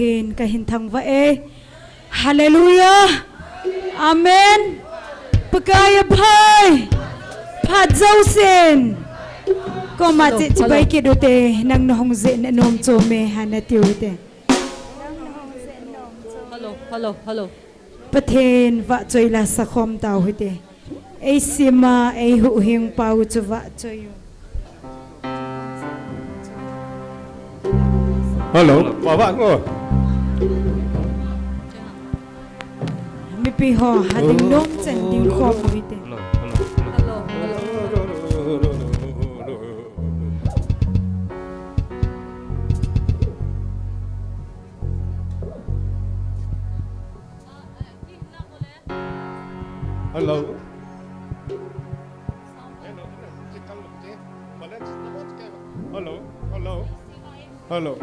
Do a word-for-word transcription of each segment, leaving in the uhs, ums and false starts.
In kahin thangvah e. Hallelujah. Amen. Pakai aphai. Phat jousen. Koma che chibai kit ute, nang nahung jeh nom chom e hana ti ute. Hello, hello, hello. Pathen vahchoi la sakhom tau hite. Ei sima, ei huhhing pau chu vahchoi u. Hello, vah vah ngo. Mipi ho, ha ding nom chen ding khom u hite. Hello, hello, hello. Hello. Hello, hello. Hello.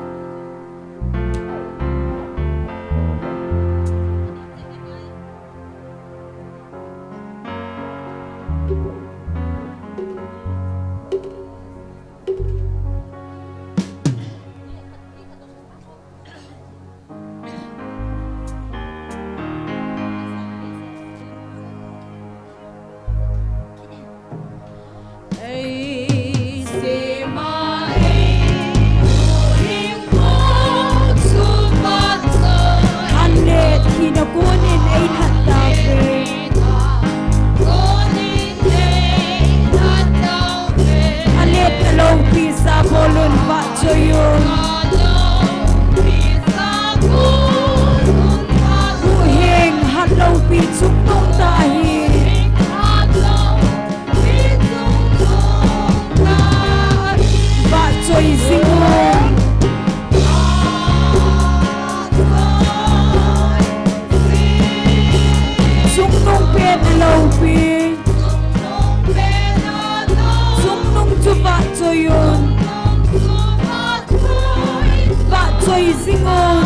Alet alopi sa bolun vahchoi un. Huhhing hat loupi chungnung tah hi. Vahchoi jing un. Chungnung pen aloupi. Chungnung chu vahchoi un. Vahchoi jing un.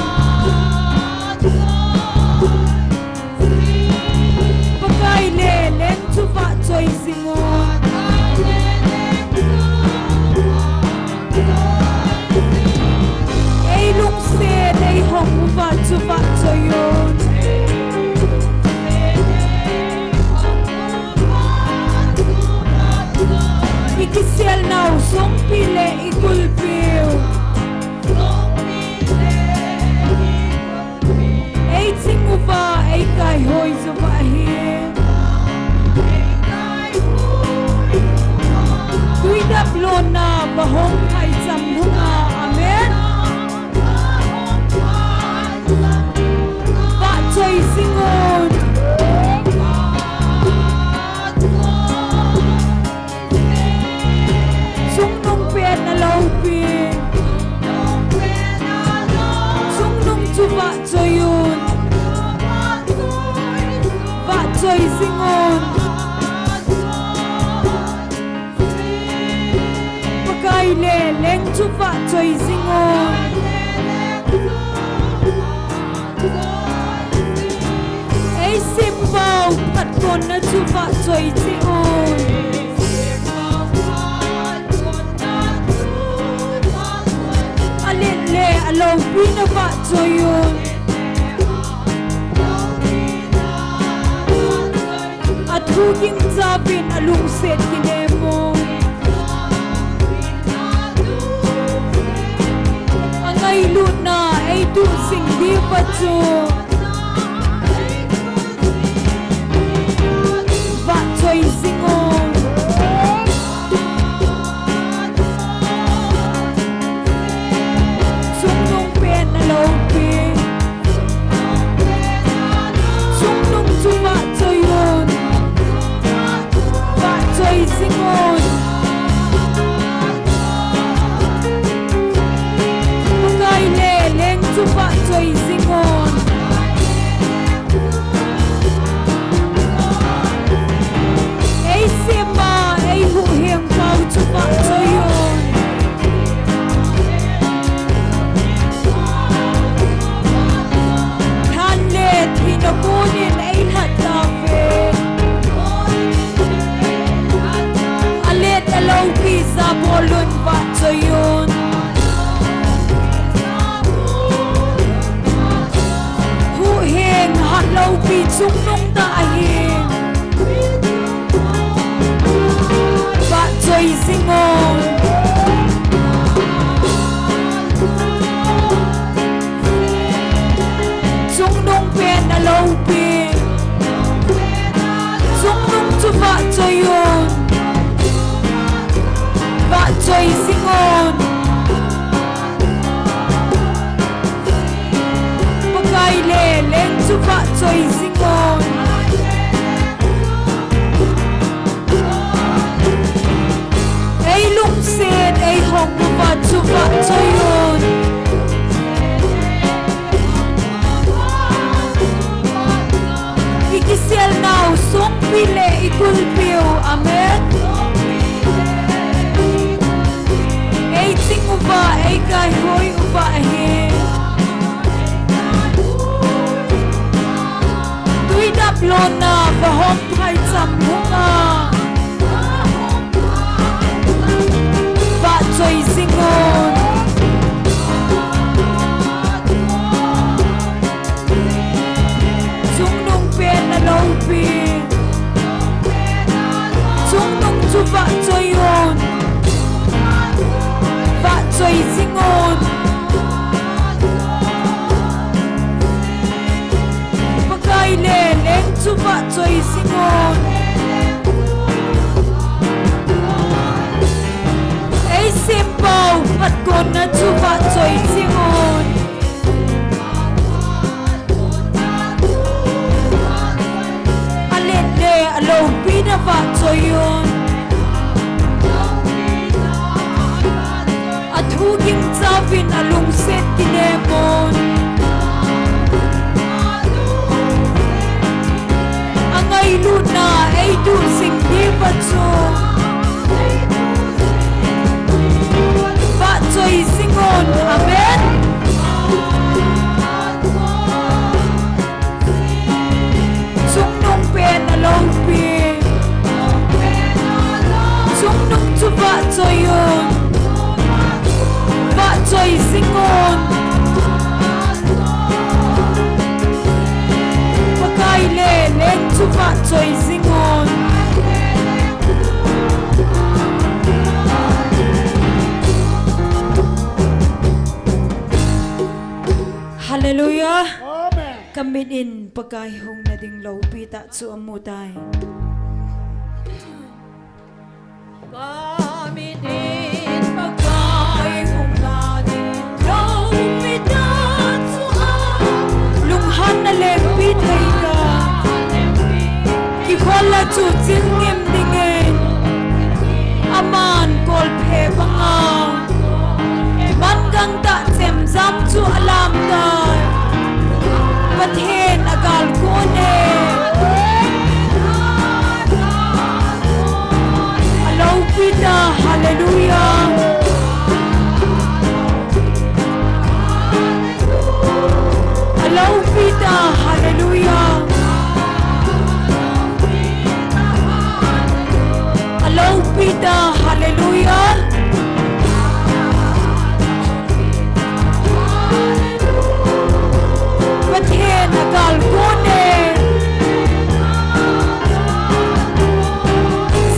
Pakai le leng chu vahchoi jing un. Ei lungset, ei hong uva chu vahchoi un. I kisel nau songpi le i kulpiu. Ei ching uva, ei kaihoi uva hi. Tui dap lona va hong phaicham lhunga. Amen. Vahchoi jing un. Chungnung pen aloupi. Chungnung chu vahchoi un. Vahchoi jing un. Pakai le leng chu vahchoi jing un. Ei simpau phatponna chu vahchoi jing un. Alet le aloupi na vahchoi un. Athu gingcha uvin alungset kinem un. Angailutna ei tuh jing diuva chu vahchoi jing un. Chungnung pen aloupi. Chungnung chu vahchoi un. Vahchoi jing un. Pakai le leng chu vahchoi jing un. Chungnung tah ahi. Vahchoi jing un. Chungnung pen aloupi. Chungnung chu vahchoi un. Vahchoi jing un. Pakai le leng chu vahchoi jing un. Ei lungset, ei hong uva chu vahchoi un. I kiselnau songpi le i kulpiu. Amen. Ei ching uva, ei kaihoi uva ahi. Tui dap lona vahom phaicham hunga vahchoi jing un. Chungnung pen aloupi. Chungnung chu vahchoi un. Vahchoi jing un. Pakai le leng chu vahchoi jing un. Ei sempau phatgon na chu vahchoi jing un. Alet le aloupi na vahchoi un. Athu gingchauvin alungset kinem un. Angailutna ei duhsing diuva chu vahchoi jing un. Amen. Chungnung pen aloupi. Chungnung chu vahchoi un. Vahchoi jing un. Pakai le leng chu vahchoi jing un. Hallelujah. Amen. Kamit in Pakai hung nading loupi tah chu amu tai. Kamit in Pakai hung nading loupi tah chu amu tai. Lunghanna lengpi thei tah. Kikholna chu chingim dingin. Aman kolphe banga. Mangang tah chemjam chu alam tai. Pathen agal kon e. Aloupi ta, hallelujah. Aloupi ta, hallelujah. Aloupi ta, hallelujah. Pathen agal kon e.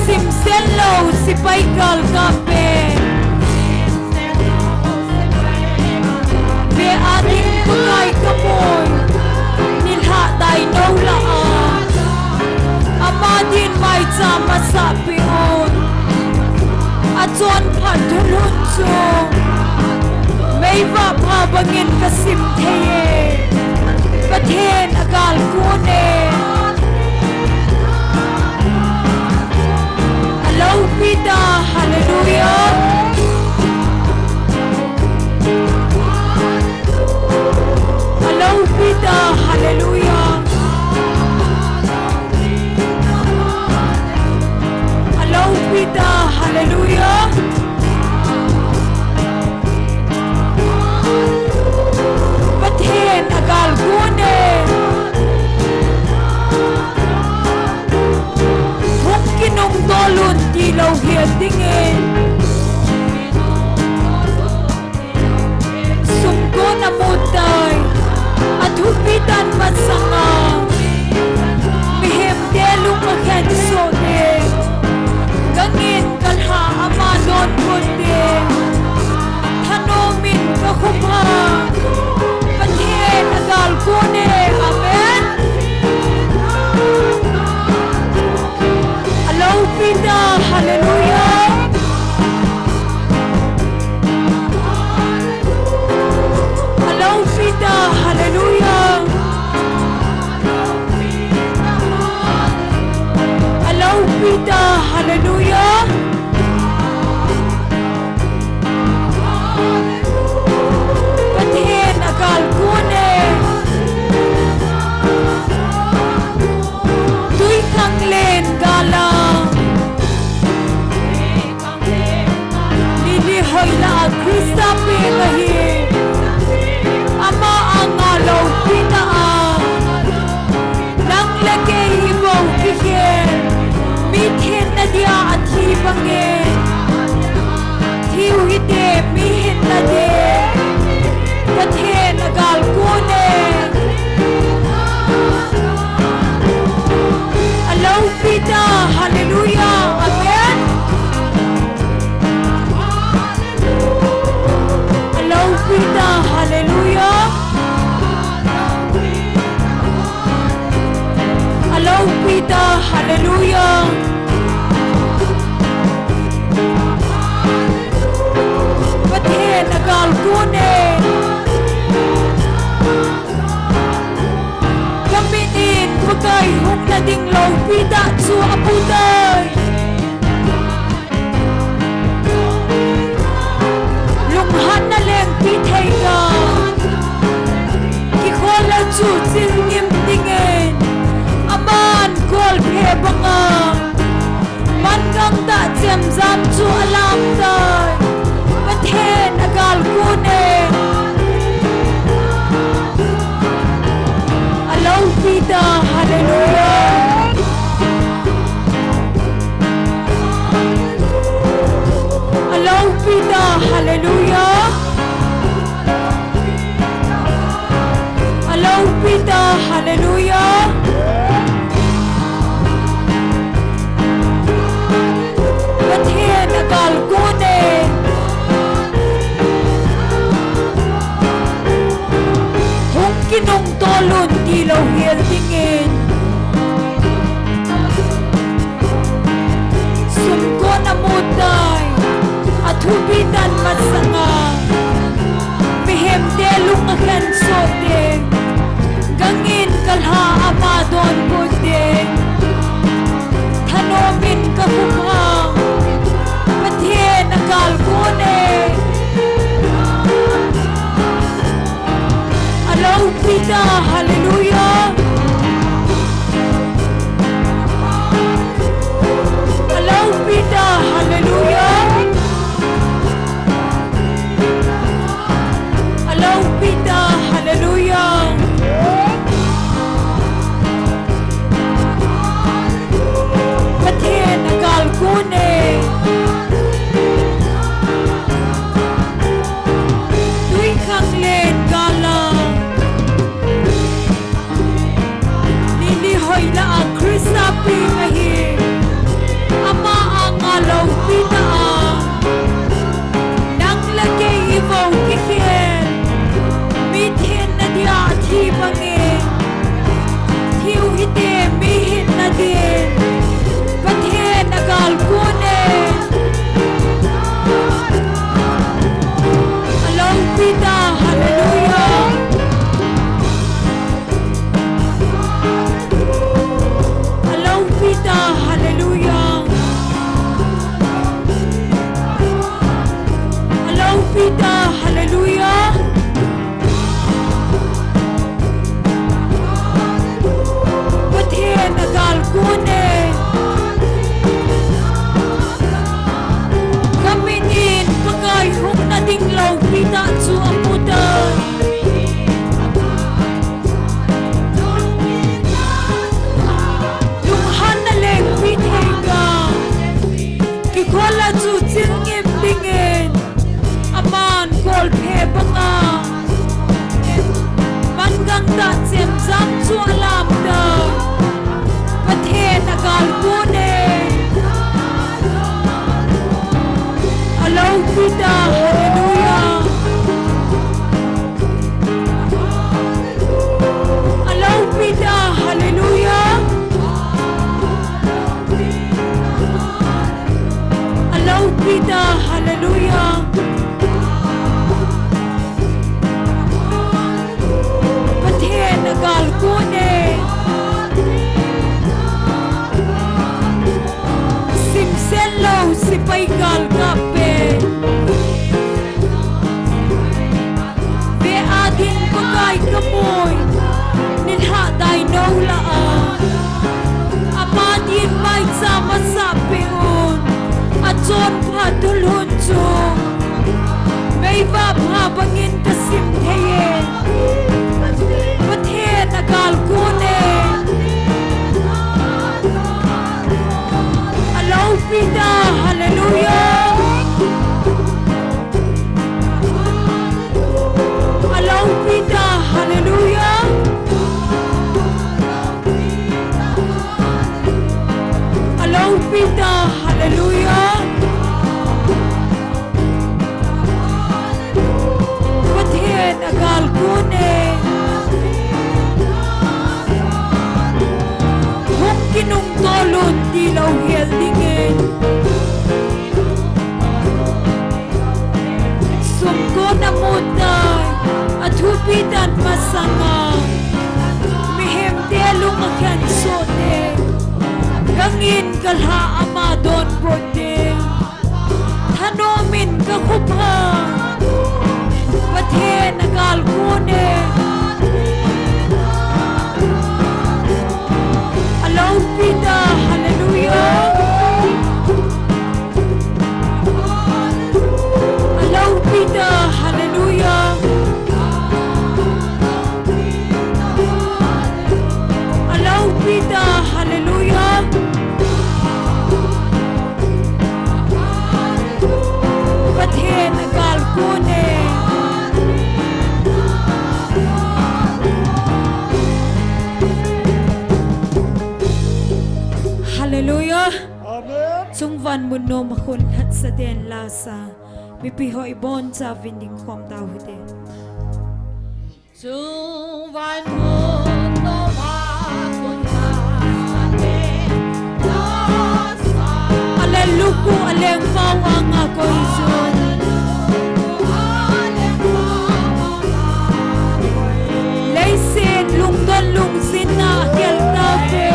Simsen lou, sepai galkap e. Ve a ding Pakai kamui, nilhah dai nou lah a. Ama din maicham asahpeh un. Achonphat thulhun chu meivah pha bangin kasim thei e. Pathen agal kon e. Aloupi ta, hallelujah. Aloupi ta, hallelujah. Aloupi ta, hallelujah. Pu tai. Lunghanna lengpi thei ga. Kikhol le chu chil ngim dingin. Aman kolphe banga. Mangang tah chemjam chu alam tai. Pathen agalkon e. Alopi ta, hallelujah. Alopi ta, hallelujah. Alopi ta, hallelujah. Pathen agalkon e. Hung kinungtolun tilou hel dingin. Sumkon amu tai, athupi tan masanga. Mihemte lung akhen soh ding. Gangin kalha ama donbut ding. Thanomin kakhup hang. Pathen agalkon e. Alopi ta, hallelujah. Alopi ta, hallelujah. Alopi ta, hallelujah. Pathen agalkon e. Tuikhanglen gala. Nini hoilah a Christa peng ahi. Ama anga lopi ta a. Nang le kei ivou kikhel. Mi thenna dia thi bangin. Thiu hite mi hinna din. Pathen agalkon e. Alopi ta, hallelujah. Alopi ta, hallelujah. Alopi ta, hallelujah. Pathen agalkon e. Kaminin Pakai hung nading lopi ta chu amu tai. Lunghanna lengpi thei ga. Kikhol a chu chil ngim dingin. Aman kolphe banga. Mangang tah chemjam chu alam ta. Pathen agalkon e. Alopi ta, hallelujah. Alopi ta, hallelujah. Alopi ta, hallelujah. Pathen agalkon e. Simsen lou sepai galkap pen. Ve a ding Pakai kamu e, nilhah dai nou lah a. Ama din maicham asah peh un, achonpha dulhun chu. Meivah pha bangin kasim thei e. Pathen agalkon e. Alopi ta, hallelujah. Alopi ta, hallelujah. Alopi ta, hallelujah. In kalha ama donbut ding. Thanom in kakhup a. Pathen agalkon e. Aloupi ta, hallelujah. Aloupi ta, hallelujah. Aloupi ta, hallelujah. Pathen agalkon e. Hallelujah. Amen. Chungvan mun nom a khun lhatsa den lasa. Mipi ho ibonchauvin dingkhom tau hite. Chungvan mun nom a khun lhatsa den lasa. Alen luku alen pau anga koi chu. Leiset lungdon lungsin a khel tauve.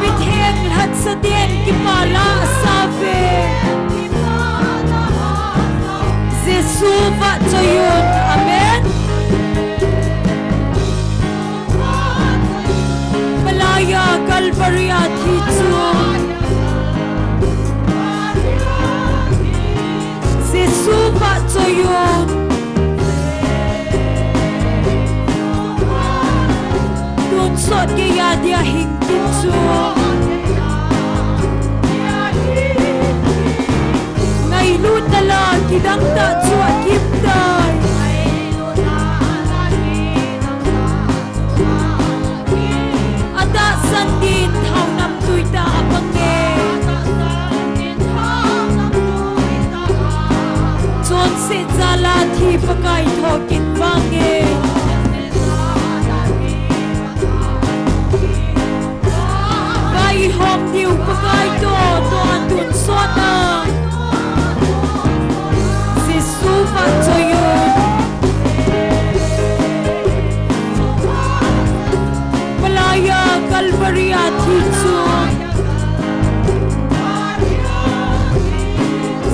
Mitheng lhatsa den kipah la asauve. Jesu vahchoi un. Amen. Malaiya Calvary a thi chu Jesu vahchoi un. Tonsot geiya dia hing kit chu. Ngailut nala kidang tah chu akiptai. Atahsan din thao namtui tah a apang e. Chonset jal a thi Pakai thokit vang e. Vaihom diu Pakai toh, toh a tonsot a. Jesu vahchoi un. Malaiya Calvary a thi chu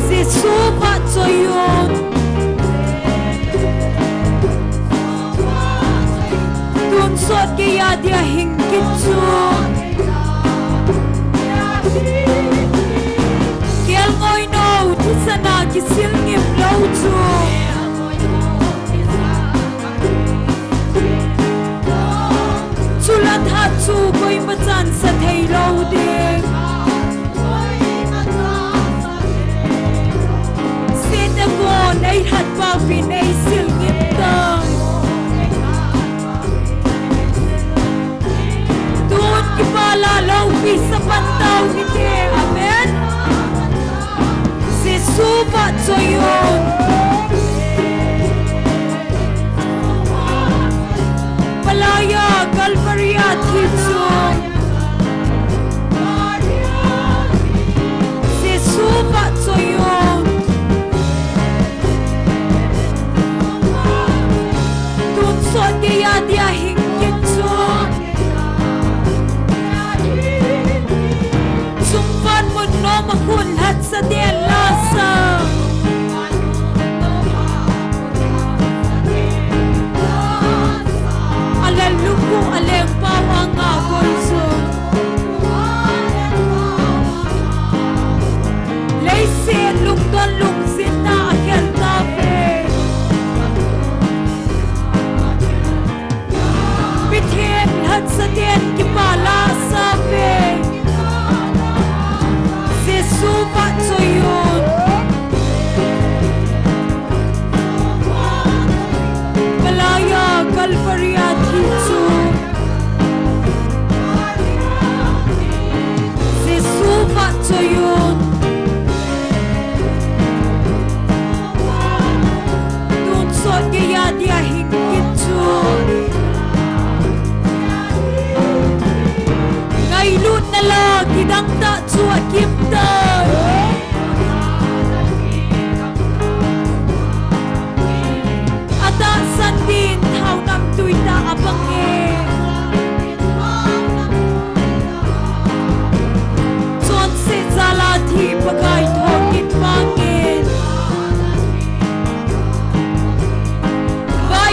Jesu vahchoi un. Tonsot geiya dia hing kit chu. Kelngoi nou thisan a kisil ngim lou chu. Chule tha chu koima chansah thei lou ding. Satan kon eilhat pauvin eisil ngim tai. Tun kipah la loupi sa pan tau hite. Amen. Jesu vahchoi un. Malaiya Calvary a thi chu Jesu vahchoi un. Tonsot geiya dia hing kit chu. Chungvan mun nom a khun lhatsa den lasa.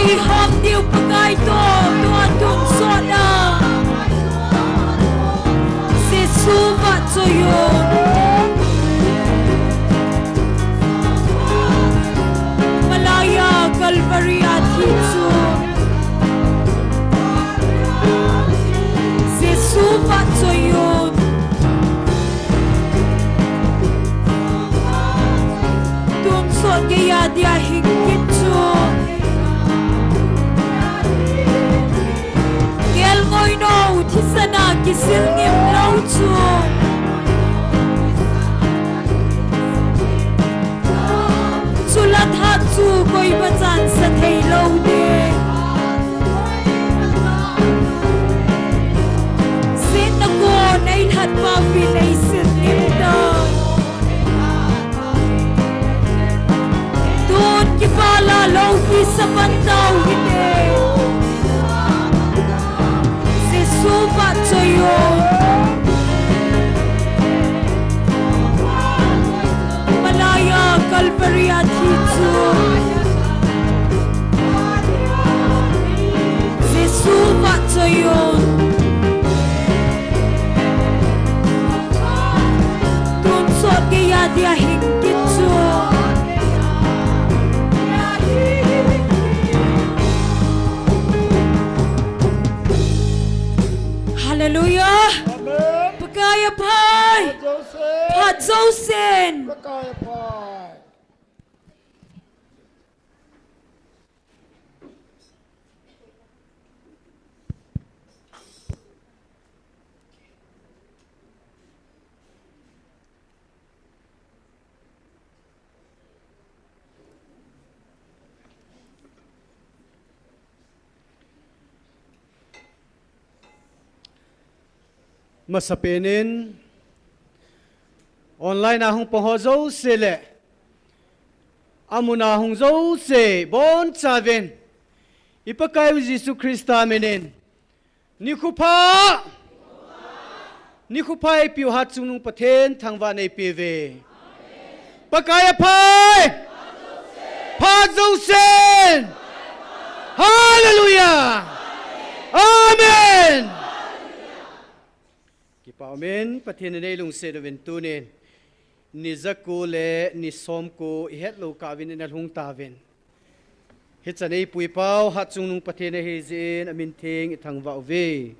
Ihom diu Pakai toh, tua tonsot a Jesu vahchoi un. Malaya Calvary a thi chun Jesu vahchoi un. Tonsot geiya dia hing kit chu. Kelngoi nou thisan a kisil ngim lou chu. Chula tha chu koima chan sa thei lou ding. Setna kon ei lhat pa uvin ei sil ngim ta. Tun kipah la loupi sa pan tau hite. Jesu vahchoi un. Malaya Calvary a thi chu Jesu vahchoi un. Tonsot geiya dia hing kit chu. Hallelujah. Amen. Pakai aphai. Phat jousen. Phat jousen. Pakai aphai. Masapen in online a hung pang ho jouse le amun a hung jouse bonchauvin i Pakaiu Jesu Christa minin nikho pha, nikho pha eipiu Hatchungnung Pathen thangvah neipeuve. Pakai aphai. Phat jousen. Hallelujah. Amen. Kipah umin, Pathen in eilungset uvin tunin ni jako le ni somko ihet lou kah uvin ina lhung tauvin. Hichan eipui pau Hatchungnung Pathen ahijeh in amin theng ithangvah uve.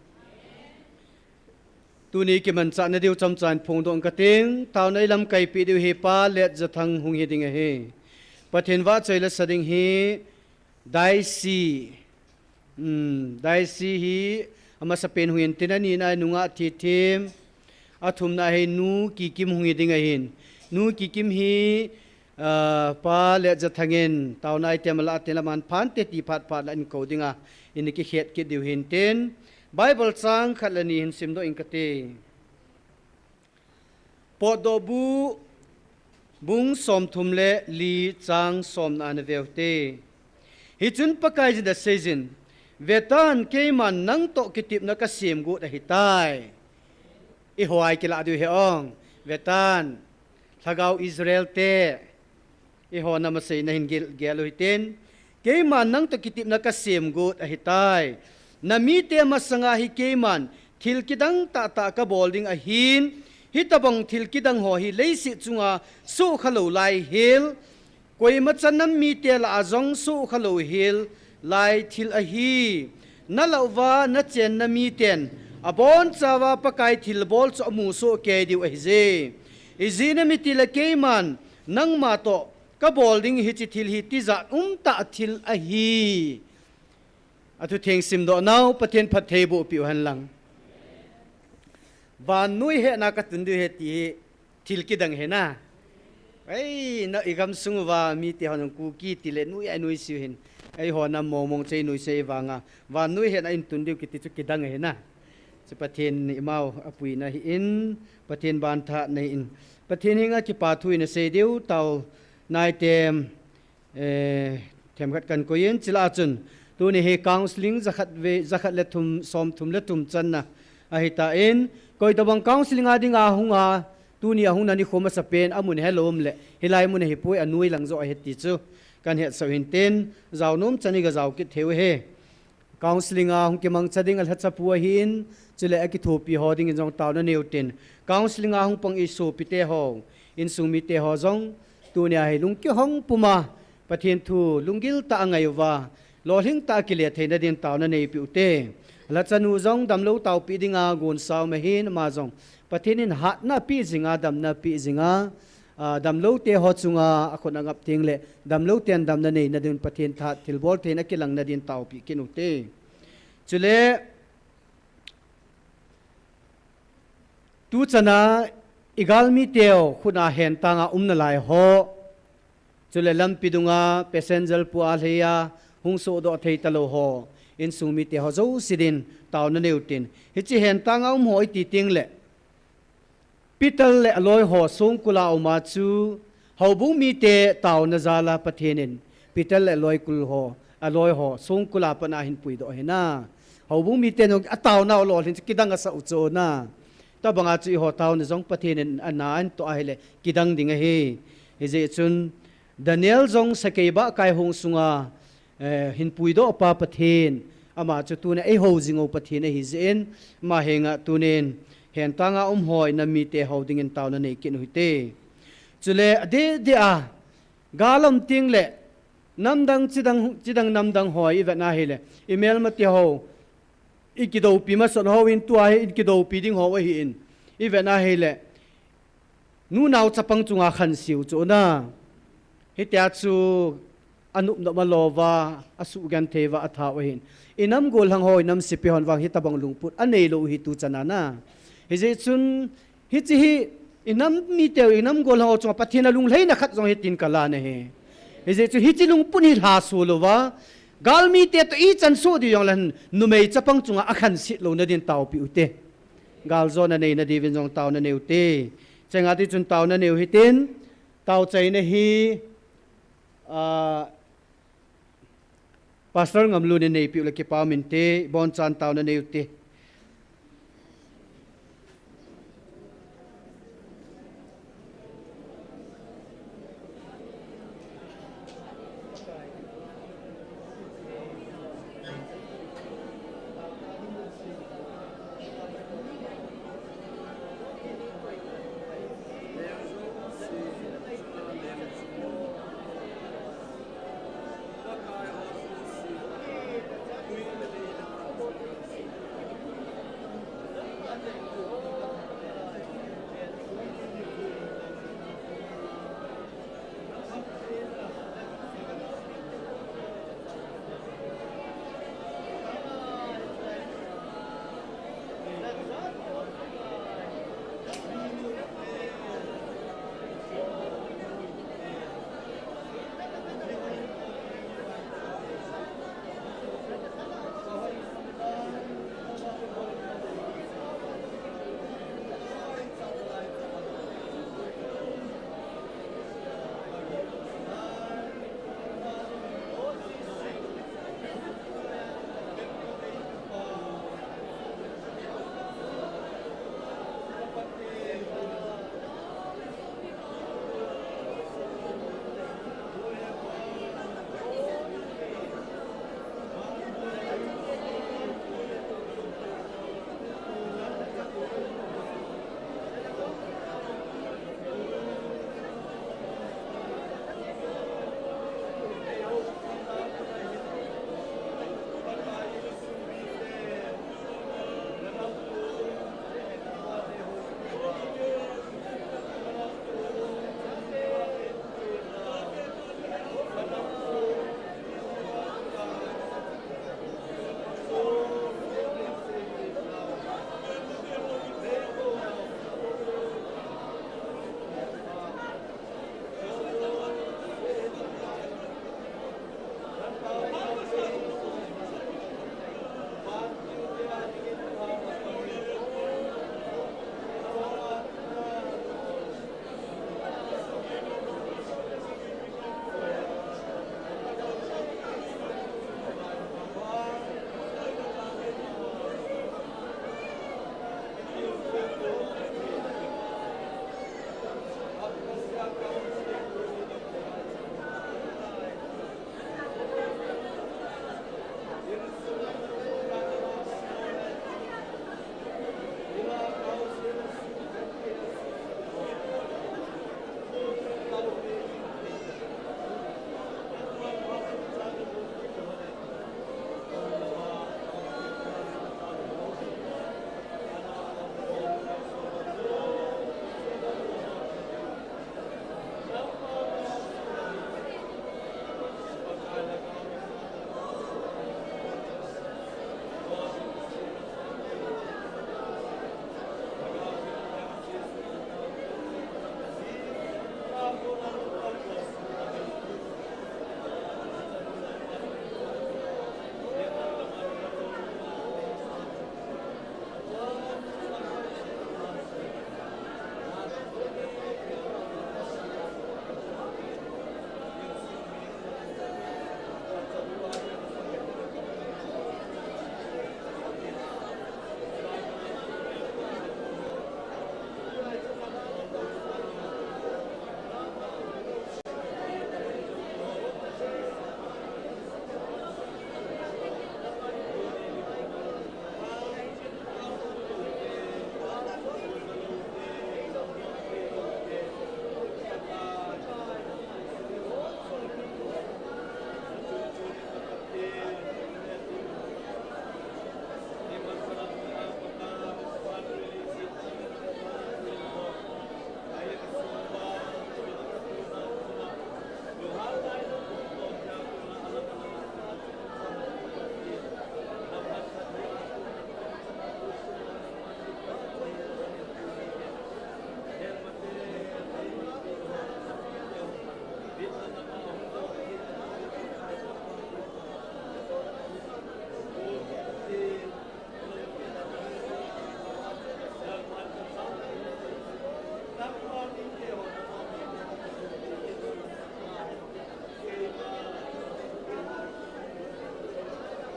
Tuni kimanchahna diu chomcha in phongdoh inge kating, taona ilamkaipeh diu hi Pa Letjathang hung hiding ahi. Pathen vahchoi lasa ding hi Daisy, um, Daisy hi amasapen hung in tin, anina hi nungah Thithem, athumna hi Nu Kikim hung hiding ahin. Nu Kikim hi, ah, Pa Letjathang in taona item alah tin, aman phante ti phat phat la inkou dinga, ina kikhet kit diu hintin, Bible chang khat le ni hin simdoh inge kati. Potdohbu bung somthum le li chang somna ana veu hite. Hichun Pakaiyin aseijin, Vetan, keiman nangtoh kitepna kasemgot ahitai. Eiho a ikilah diu hi ong. Vetan, Lhagao Israel te, eiho namaseina hin gel, gel u hitin, keiman nangtoh kitepna kasemgot ahitai. Namite masanga hi keiman thil kidang tahtah kabol ding ahin, hitobang thil kidang ho hi leiset chunga sukha lou lai hel, koimachan nam mite lah a jong sukha lou hel lai thil ahi. Nalah uva nachenna miten abonchauva Pakai thilbol chu amusoh kei diu ahije. Ijeh inem itile keiman nangma toh kabol ding hiche thil hi tijat umtah thil ahi. Athutheng simdoh nau Pathen phattheiboh peh u henlang. Vannoi hetna katun diu ahi ti hi thil kidang ahi na. Ei, na igamsung uva mite hon Kuki tile noi a inuisat u hin, eiho nam mongmong chu inuisat u vanga vannoi hetna in tun diu kiti chu kidang ahi na. Chu Pathen in eimau apuina ahin, Pathen banthahatna ahin, Pathen henga kipathu ina sei diu taona item, eh, themkhat kahin koiyin, chule achun tuni hi counseling jakhat vei, jakhat le thum, somthum le thum channa ahitan, koitobang counseling a dinga hunga, tuni ahungna nikho masapen amun helou um le hilai mun ahipoi, anoi lang joh ahi ti chu Kan hetsah u hintin, jao nom chan i ga jao kit thei u hi. Counseling a hung kimangcha ding a lhacha pu ahin, chule a kithopi ho dingin jong taona nei u tin. Counseling a hung pang i sopite ho, insung mite ho jong, tunia hi lungkihong puma, Pathen thu lunggil tah a ngai uva, lolhing tah a kile theina din taona neipi u te. Lhacha nu jong damlou taopi dinga gonsa um ahin, ama jong Pathen in hatna pi jinga, damna pi jinga, a, damlou te ho chunga a khut a ngap teng le, damlou ten damna neina din Pathen thahat thilbol theina kilangna din taopi kit u te. Chule, tu chana i galmi teu khut a hentang a umna lai ho, chule lampi dunga passenger pu a lhei a hung sohdoh thei talou ho, insung mite ho jouse din taona nei u tin. Hiche hentang a um ho i ti teng le, Peter le aloi ho songkul a um a chu, houbung mite taona jal a Pathen in Peter le aloi kul ho, aloi ho songkul a pat a hin puidoh ahi na. Houbung mite nung a taona u lolhing chu kidang asah u chu na. Tabang a chu i ho taona jong Pathen in ana ahin toh ahile kidang ding ahi. Hijeh chun Daniel jong sakei bahkai hong sunga, eh, hin puidoh pa Pathen, ama chu tuna eiho jing u Pathen ahi jeh in, ama henga tunin hentang a um ho i nam mite ho dingin taona nei kit u hite. Chule adeh deh a, gal um teng le, namdang chidang, chidang namdang ho i vet na hile, i melmate ho, i kidoupi masat ho in tua hi, i kidoupi ding ho ahin, i vet na hile, nunao chapang chunga khansiu chu na. Hitia chu anop nop a lou va, asugenthei va, atha u ahin. I nam gollhang ho, i nam sepai hon vang hitabang lungput anei lou hi tu chana na. Hijeh chun, hiche hi, i nam miteu, i nam gollhang ho chunga Pathen a lunglhaina khat jong hitin ka la na hi. Hijeh chun hiche lungput hi lhaso lou va, galmite toh ichan soh diu jong le numei chapang chunga akhansit louna din taopi u te. Galjona neina diuvin jong taona nei u te. Chenga ti chun taona nei u hitin, taochaina hi, ah, Pastor Ngamlun in neipiu le kipa um inte, bonchan taona nei u te.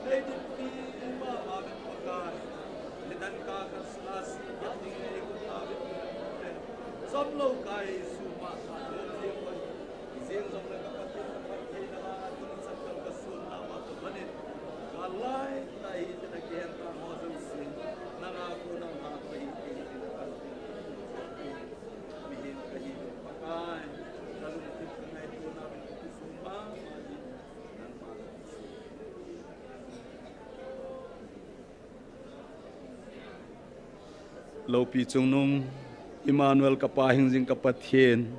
Nei dinpi mama uvin Pakai. Nidan ka kan sila si ya ding nei kum na uvin. Som lo kai su ma ma lo ti ko. Izin jong le ka Pathen ka Pathen na ma tun sa kan ka sun na ma to manin. Ka lai tai te na ken ta mo jong si. Na ra ko na ma ko i ke i te na ka. Mi hin ka hi Pakai. Ka lung ti ka ngai tu na uvin ki su ma ma di. Lopi chungnung, Emmanuel ka Pa hing jing ka Pathen,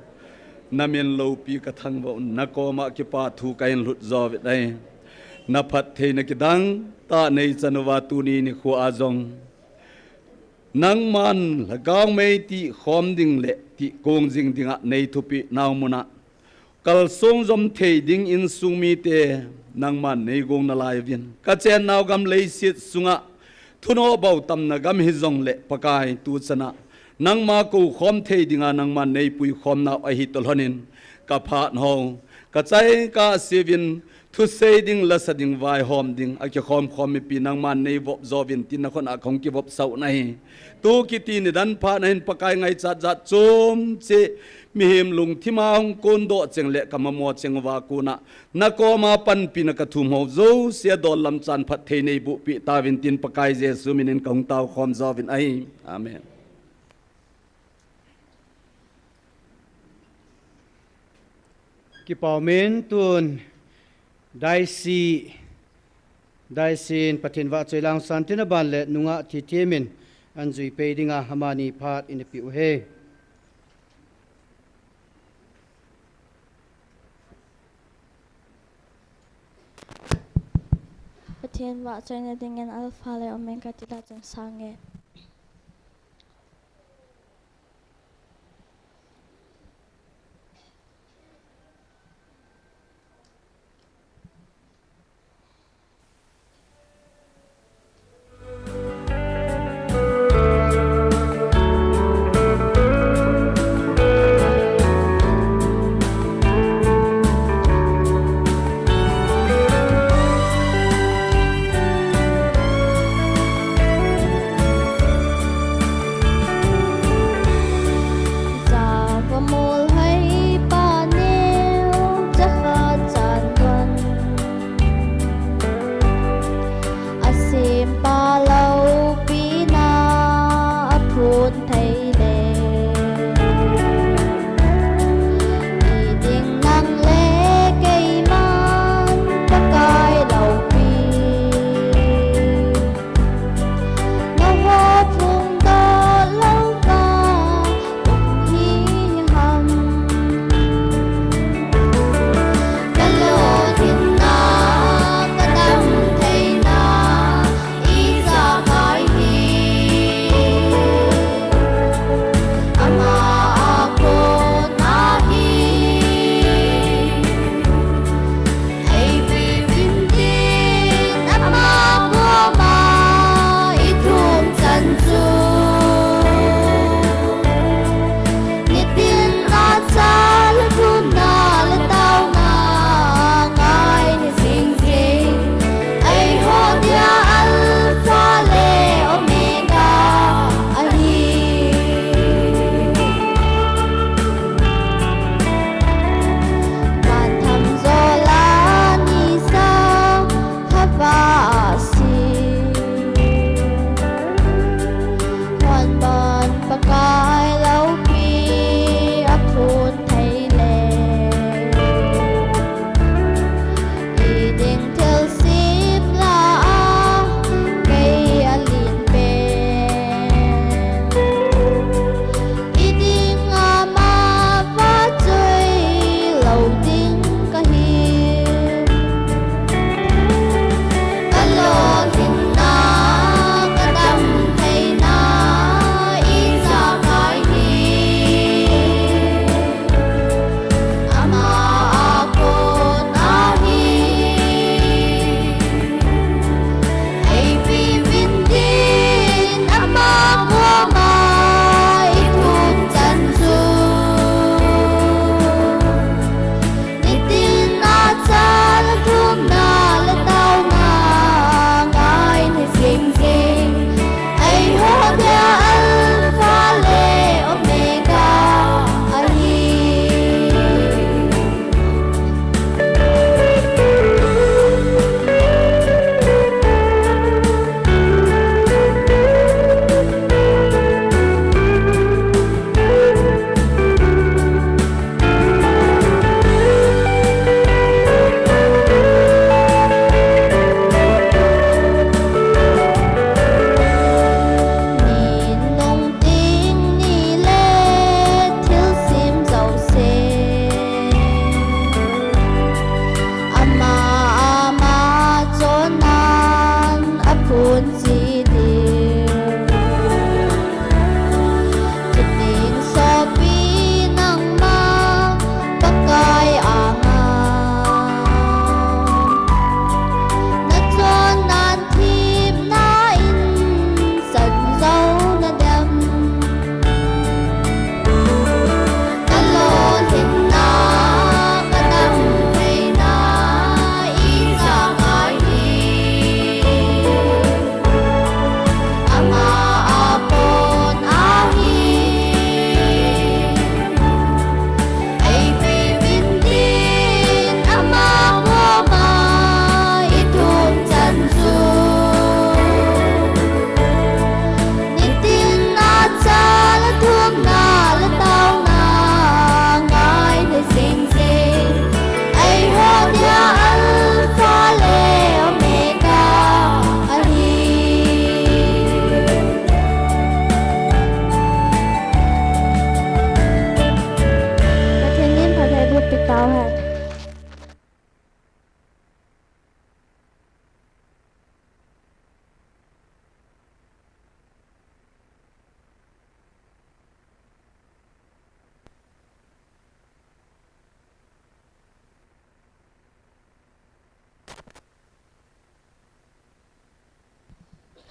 na min lopi ka thangvah un, na koma kipa thu ka hin lhut jo uvin ahi. Na phattheina kidang tah nei chan uva tuni nikho a jong nangman lhagao mei tih khom ding le tih kong jing dinga nei thupeh nau muna kalsong jom thei ding insung mite nangman nei gong nalai uvin. Ka chen nau gam leiset sunga thunoh bou tamna gam hi jong le Pakai tu chana nangma kou khom thei dinga nangman nei pui khom nau ahi toh lhonin ka phat ho ka chai ka siuvin thusei ding, lasa ding, vaihom ding, a kikhom khom mipi nangman nei vop jo uvin tin na khut a kong kivop sau na hi. Tu kiti nidan phat na hin Pakai ngaichat jat chom che mihem lungthim a hung kondoh cheng le ka mamo cheng uva kona na koma panpina ka thum ho jouse adol lam chan phatthei nei boh peh tauvin tin Pakai Jesu minin ka hung tao khom jo uvin ahi. Amen. Kipa umin tun Daisy, Daisy in Pathen vahchoi lang san tin aban le nungah thithem in an jui pei dinga amani phat in api uhe. Pathen vahchoina dingin Alpha le Omega tila chun sange.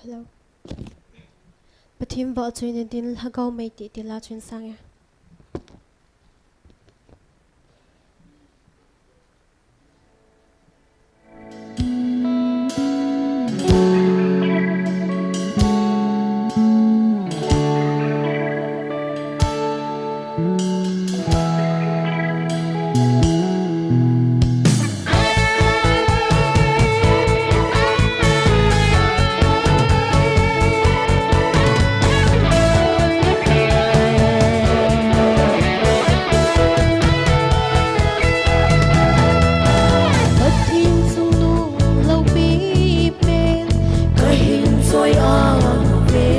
Hello. Pathen vahchoina din Lhagao Meitei ti la chun sang e. Pathen chungnung loupi pen kahin choi a uve.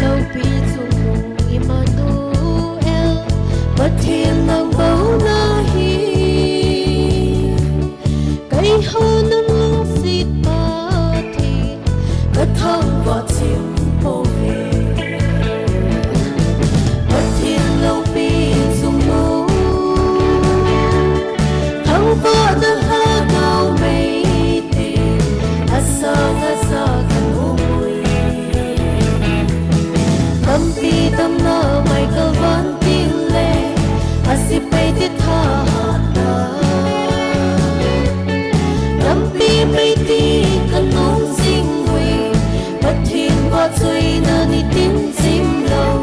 Loupi chungnung Immanuel, Pathen nang bou nahi. Keiho nang lungset Pathen, kathangvah chim pouve. Pathen loupi chungnung, thangvahna Lhagao Meitei, asang aja kanom uve. Lampi damna Michael Van Tin le asepaite thahatna, lampi Meitei kanom jing uve. Pathen vahchoina nitin chim lou,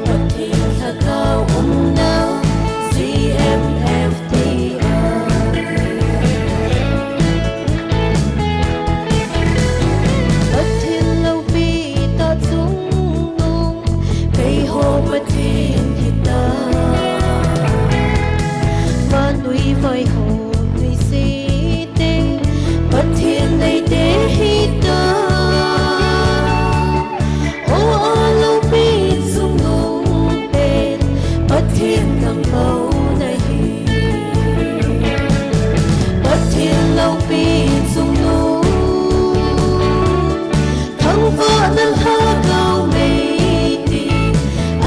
Pathen Lhagao umna G M F T I. Pathen loupi tah chungnung, keiho Pathen hita. Vannoi vaihom nuisete, Pathen neite hita. O, a loupi chungnung pen Pathen nang bou nahi. Pathen loupi chungnung, thangvahna Lhagao Meitei,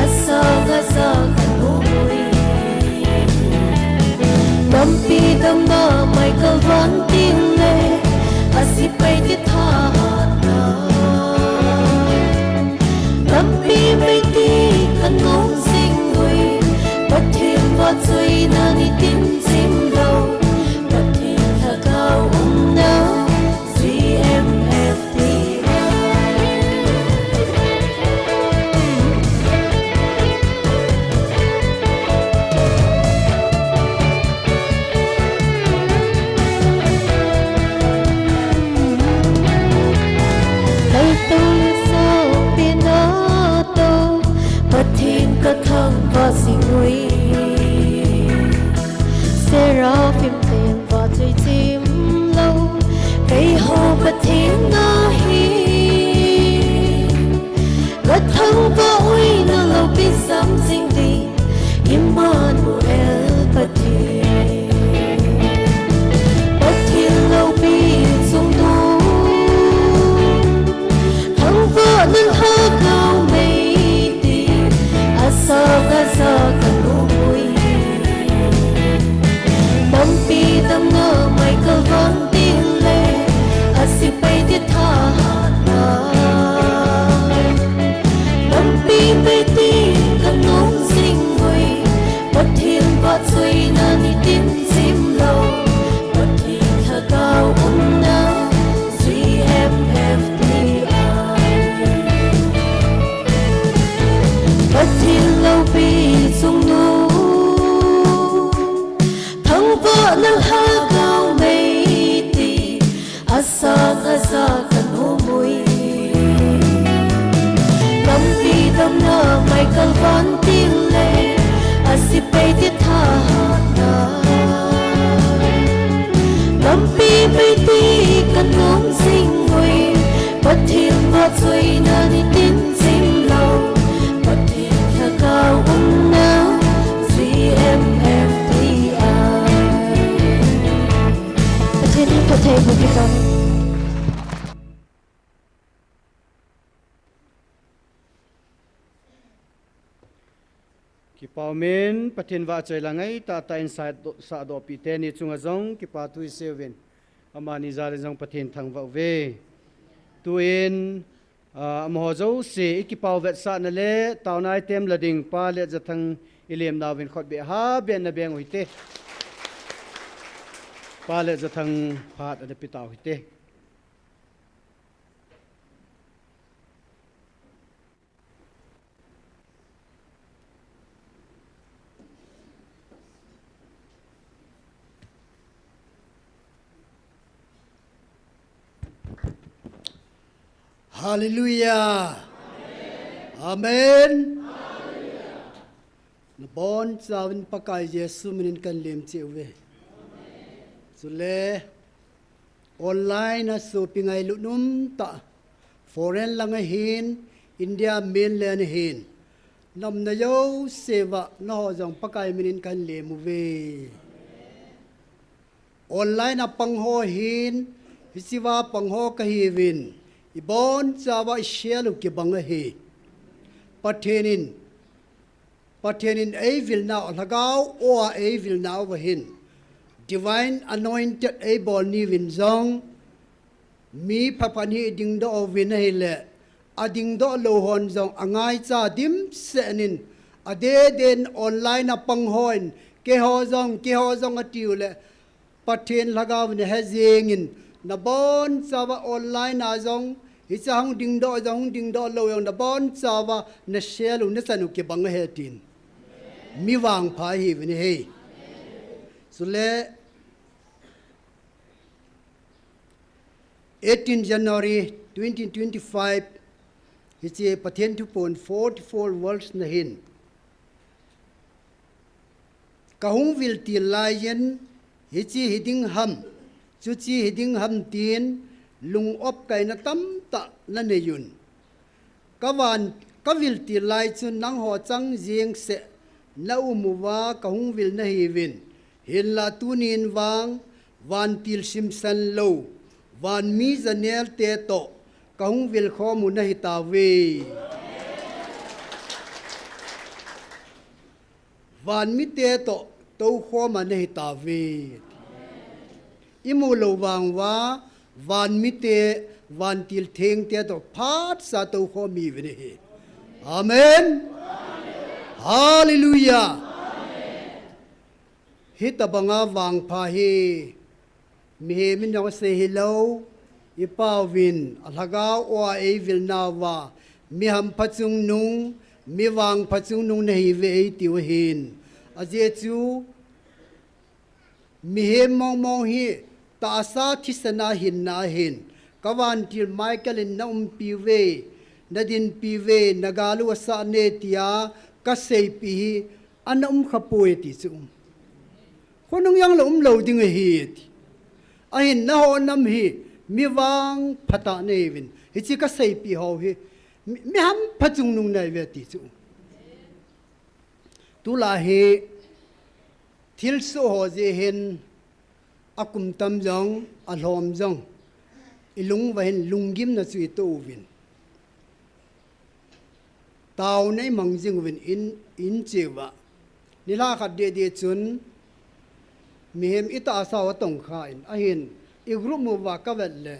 asang aja kanom uve. Lampi damna Michael Van Tin le asepaite thahatna, lampi Meitei kanom jing uve. Pathen vahchoina nitin chim lou, Pathen Lhagao umna G M F T I. Lhagao le sangpen a tou, Pathen kathangvah jing uve. Seraphim ten vahchoi chim lou, keiho Pathen nahi. Kathangvah uve na loupi sam jing ding, Immanuel Pathen. Pathen loupi chungnung, thangvahna Lhagao Meitei, asang aja kanom uve. Lampi damna Michael Van Tin le asepaite thahatna, lampi Meitei kanom jing uve. Pathen vahchoina nitin chim lou, Pathen Lhagao umna G M F T I. Pathen loupi chungnung, thangvahna Lhagao Meitei, asang aja kanom uve. Lampi damna Michael Van Tin le asepaite thahatna, lampi Meitei kanom jing uve. Pathen vahchoina nitin chim lou, Pathen Lhagao umna G M F T I. Pathen in phatthei boh hen. Kipa umin, Pathen vahchoi la ngaitah tah in sahdoh, sahdohpi teni chunga jong kipa thu isei uvin. Amani jal in jong Pathen thangvah uve. Tuin, ah, amaho jouse i kipao vetsahna le taona item la ding Pa Letjathang i lemnau vin khut beh ha beh na beng u hite. Pa Letjathang phat ana pe tau hite. Hallelujah. Amen. Nabonchauvin Pakai Jesu minin kahin lem cheh uve. Chule online a sopi ngailut umtah, foreign lang ahin, India mainland ahin, na umna jouse uva nangho jong Pakai minin kahin lem uve. Online a pang ho hin, hichea pang ho kahiuvin, ibonchauva isel u kibang ahi. Pathen in, Pathen in eivilnau, Lhagao Oa eivilnau ahin, divine anointed eibol ni uvin jong, mi phabep hi idingdoh uvin ahile, adingdoh lou hon jong angaicha dimset in, adeh deh in online a pang hon, keiho jong, keiho jong atiu le, Pathen Lhagao in ahe jengin, nabonchauva online a jong, hichea hung dingdoh jong, hung dingdoh lou jong, nabonchauva nasel u, nachan u kibang ahi tin, mi vangpha ihiuvin ahi. Chule, eighteen January twenty twenty-five, hiche Pathen thuphon forty-four verse na hin, kahung vil til laiyin, hiche hiding ham, chuche hiding ham tin, lung opkaina tamtah nanei un. Kavan, kavil til lai chun nangho chang jengseh na um uva kahung vil nahiuvin. Hinlah tunin vang, vantil simsan lou, vanmi janel te toh, kahung vil khom u nahitauve. Vanmite toh toukhom a nahitauve. Imu lou vang uva, vanmite, vantil thengte toh phatsah toukhom ihiuvin ahi. Amen. Hallelujah. Hitobanga vangpha hi, mihem in jong asei hilou, i Pauvin, a Lhagao Oa eivilnauva, mi hampha chungnung, mi vangpha chungnung nahiuve eitiu ahin. Ajeh chu, mihem mongmong hi, tahsa thisan a hinna ahin, ka vantil Michael in na umpiuve, na dinpiuve, na gal u asah ne tia, ka seipeh hi, ana um khapoi ti chu. Khonung jong le umlou ding ahi ti. Ahin nangho nam hi, mi vangpha tah nahiuvin. Hiche ka seipeh ho hi, mi, mi hampha chungnung nahiuve ti chu. Tulai hi, thilsoh ho jeh hin, akum tam jong, alhom jong, i lung uva hin lunggimna chu i toh uvin. Taona i mang jing uvin in, in cheh uva. Nilhah khat deh deh chun, mihem i tahsa u atongkha in, ahin, i group uva ka vet le,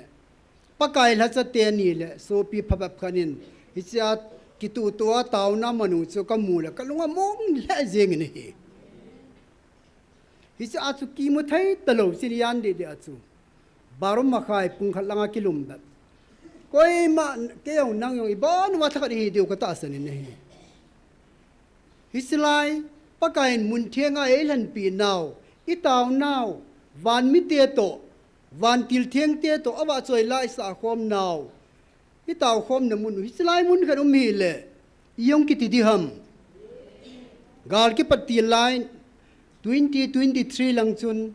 Pakai lhacha teni le, sopi phabep khat in, hichea kituhtuh a taona manu chu ka mu le, ka lung among lheh jeng in ahi. Hichea chu kimu thei talou, chun jan deh deh a chu. Baro makhai pung khat langa kilum bep. Koima, kei jong nang jong, ibon uva lhakhat ihi diu ka tahsan in ahi. Hichelai, Pakai in mun thenga eilhenpeh nau, i taonau, vanmite toh, vantil thengte toh, avahchoi la i sahkhom nau. I taokhomna mun u, hichelai mun khat um hile, i jong kiti ding ham. Gal kipat til lai, twenty twenty-three lang chun,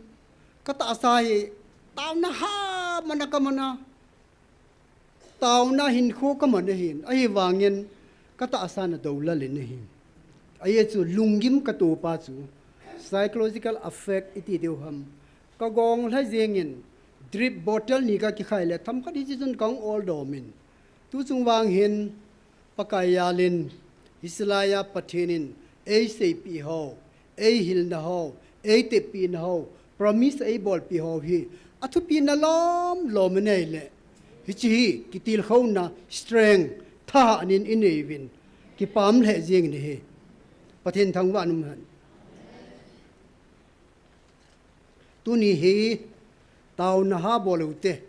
ka tahsa hi, taona ha, mana ka mana. Taona hinkho ka man ahin, ahivangin, ka tahsa na doulal in ahi. Ajeh chu lunggim ka topa chu, psychological effect i ti diu ham. Ka gong lha jeng in, drip bottle ni ka kikhai le, themkhat hiche chun ka hung ol dom in. Tuchung vang hin, Pakai jal in, hichelai a Pathen in, eiseipeh ho, eihilna ho, eitepna ho, promise eibolpeh ho hi, athupina lom lom anei le. Hiche hi kitilkhouna, strength, thahatna in inei uvin, kipah lheh jeng in ahi. Pathen thangvah in umhen. Tuni hi taona ha bol u te.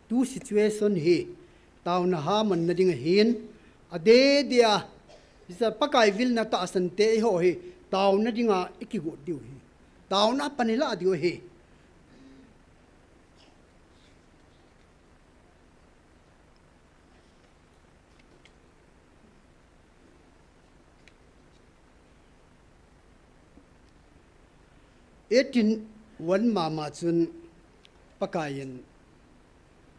Tu situation hi taona ha manna ding ahin, adeh deh a, hiche Pakai vilna tahsan te eiho hi taona dinga ikigot diu ahi. Taona pan ilah diu ahi. Eighteen one mama chun Pakai in,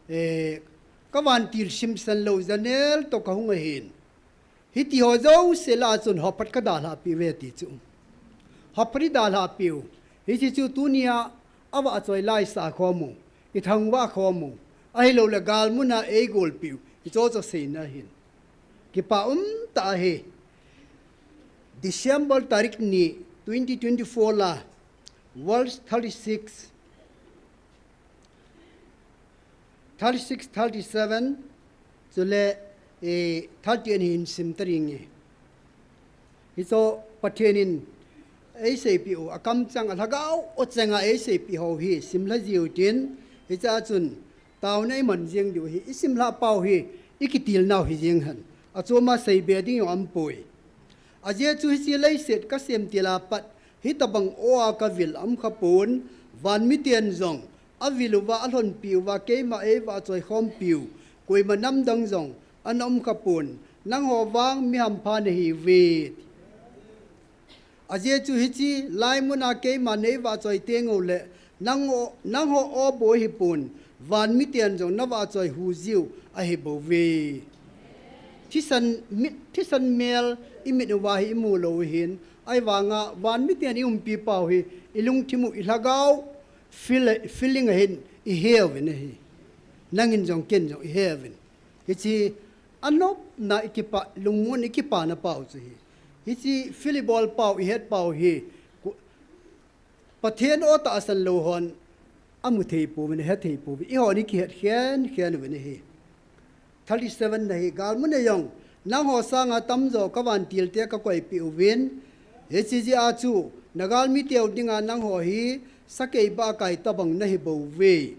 eh, ka vantil simsan lou janel toh ka hung ahin. Hiti ho jouse lah a chun hophat ka dalhah peh uve ti chu. Hophat i dalhah peh u. Hiche chu tunia avahchoi laisah khom u, i thangvah khom u, ahilouleh galmuna eigolpeh u, hiche chu seina ahin. Kipah umtah ahi. December tarik ni twenty twenty-four la, verse thirty-six, thirty-six, thirty-seven, chule, eh, thirty-eight hin sim ta ding e. Hiche Pathen in eiseipeh u, akamchang a lhagao o chenga eiseipeh u hi simlha jiu hitin, hiche a chun taona iman jeng diu ahi, isimlhah pau hi ikitilnau hi jeng hen. Achom a seibe ding jong aumpoi. Ajeh chu hiche leiset ka sem til a pat, hitobang o a ka vil aum khapon, van miten jong avil uva, alhonpi uva, keima eivahchoi khompi u, koima namdang jong ana um khapon, nangho vang mi hampha nahiuve. Ajeh chu hiche lai muna keima neivahchoi teng uleh, nangho, nangho o bou ahipon, van miten jong navahchoi hu jiu ahibouve. Thisan mit, thisan mel imit uva hi imu lou u ahin, ahivanga van miten iumpi pau hi, ilungthim u, ilhagao, feel, feeling a hin ihe uvin ahi. Nangin jong ken jong ihe uvin. Hiche anopna ikipah, lungmon ikipana pau chu ahi. Hiche feel ibol pau, ihet pau hi, ku-, Pathen o tahsan lou hon amu thei pouvin, ahe thei pouvin. Eihon ikihet khen khen uvin ahi. Thirty-seven na hi, galmun a jong nangho sanga tamjo ka vantil te ka koipeh uvin. Hiche jeh a chu na galmi teu dinga nangho hi sakei bahkai tobang nahibouve.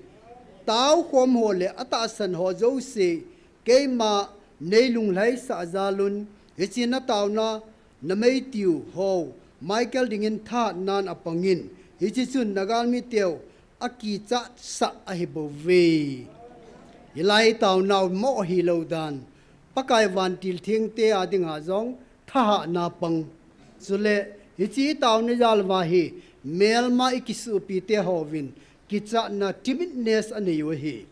Taokhom ho le atahsan ho jouse keima neilunglhaisah jalun, hiche na taona na meitiu ho Michael dingin thahatnan apangin, hiche chun na galmi teu akichatsah ahibouve. Hilai taonau mo hilou dan, Pakai vantil thengte a dinga jong thahatna pang. Chule hiche taona jal uva hi melma ikisuhpi te hovin kichatna, timidness anei u ahi.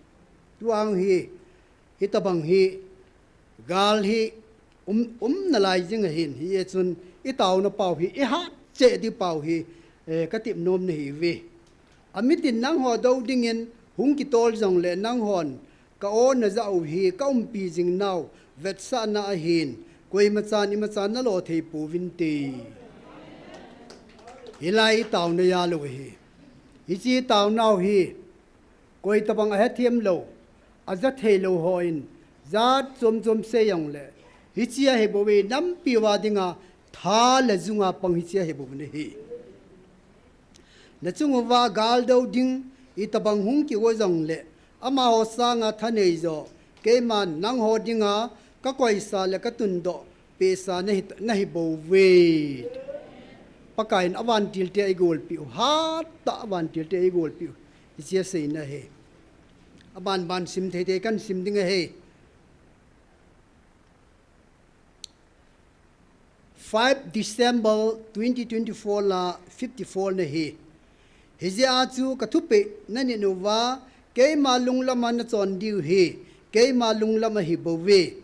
Tua hi, hitobang hi, gal hi um, um nalai jing ahin, hijeh chun itaona pau hi, ihat cheh ding pau hi, eh, katep nom nahiuve. Amitin nangho dou dingin hung kitol jongle nanghon ka o najah u hi, ka umpi jing nau vetsahna ahin, koimachan imacha nalo thei pouvinte. Hilai itaona jal u ahi. Hiche taonau hi, koi tobang ahethem lou, aja thei lou hon jat chom chom sei jongle, hiche ahibouve, nampi uva dinga tha le junga pang hiche ahibouve ahi. Nachung uva gal dou ding itobang hung kigo jongle, amaho sanga thanei jo, keiman nangho dinga kakoisa le katundoh pehsa nahi, nahibouve. Pakaiyin avantil te eigolpeh u, hattah a vantil te eigolpeh u, hiche aseina ahi. Aban ban sim thei thei kahin sim ding ahi. Five December twenty twenty-four la fifty-four na hi. Hijeh a chu kathupeh nanit uva, keima lunglama nachon diu hi, keima lunglam ahibouve.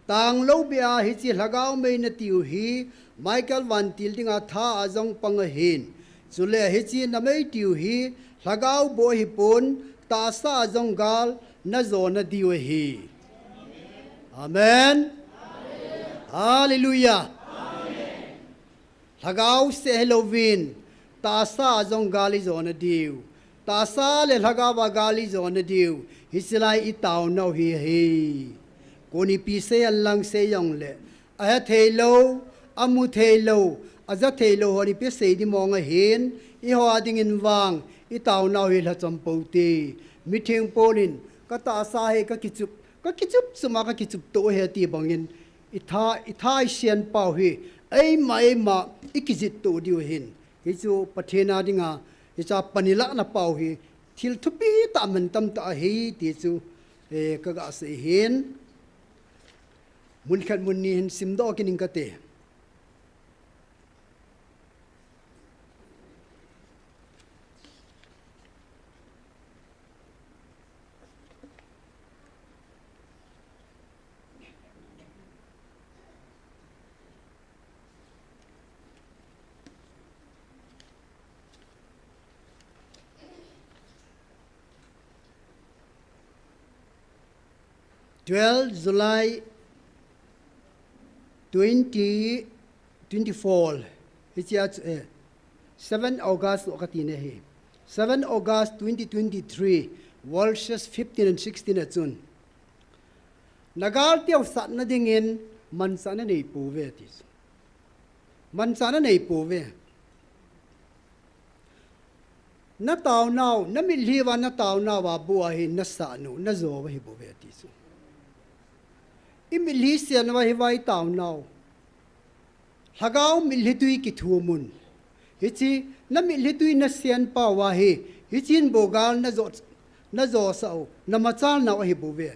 Tanglou beh a hiche lhagao mei natiu hi, Michael vantil dinga tha a jong pang ahin. Chule hiche namei tiu hi, lhagao bou ahipon, tahsa a jong gal najona diu ahi. Amen. Hallelujah. Lhagao seh hilouvin, tahsa a jong gal ijona diu. Tahsa le lhagao a gal ijona diu, hiche lai itaonau hi ahi. Koni pi sei henlang sei jongle, ahe thei lou, amu thei lou, aja thei lou hon ipi sei di mong ahin, eiho a dingin vang, itaonau hi lhachom pou te. Mitheng pon in, katahsa hi kakichup, kakichup suma kakichup to ahi ti bangin, itha, itha isian pau hi, eima, eima, ikijih to diu ahin. Hichu Pathen a dinga, hicha pan ilahna pau hi, thil thupi tah mantam tah ahi ti chu, eh, kaga sei hin. Mun khat mun ni hin simdoh kit ing kate. Twelve July twenty twenty-four, hichea chu, eh, seven August lo kati na hi. Seven August twenty twenty-three, verses fifteen and sixteen a chun, nagal teu satna dingin manchahna neipouve ti chu. Manchahna neipouve. Nataonau, namitlhi uva nataonau a bua hi nasahnu, najo uva hibouve ti chu. Imitlhi sian uva hi uva itaonau. Lhagao mitlhi tui kithumun. Hiche, namitlhi tui nasian pau ahi, hichun bou gal najo, najosah u, namachalnau ahibouve.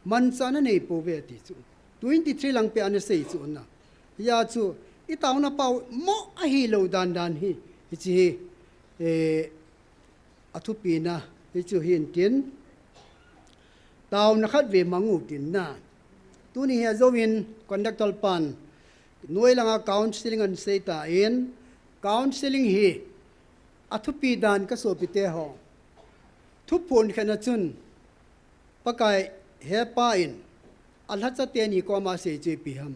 Manchahna neipouve ti chu. Twenty-three lang peh a nasei chu na. Hia chu, itaona pau mo ahilou dandan hi. Hiche hi, eh, athupina, hichu hintin. Taona khatvei mang utin na. Tuni hi ajouvin conductor pan, noi langa counseling ahin seitan, counseling hi athupi dan kasopite ho. Thuphon khat na chun, Pakai hepa in, alhacha teni koma asei chu ipi ham.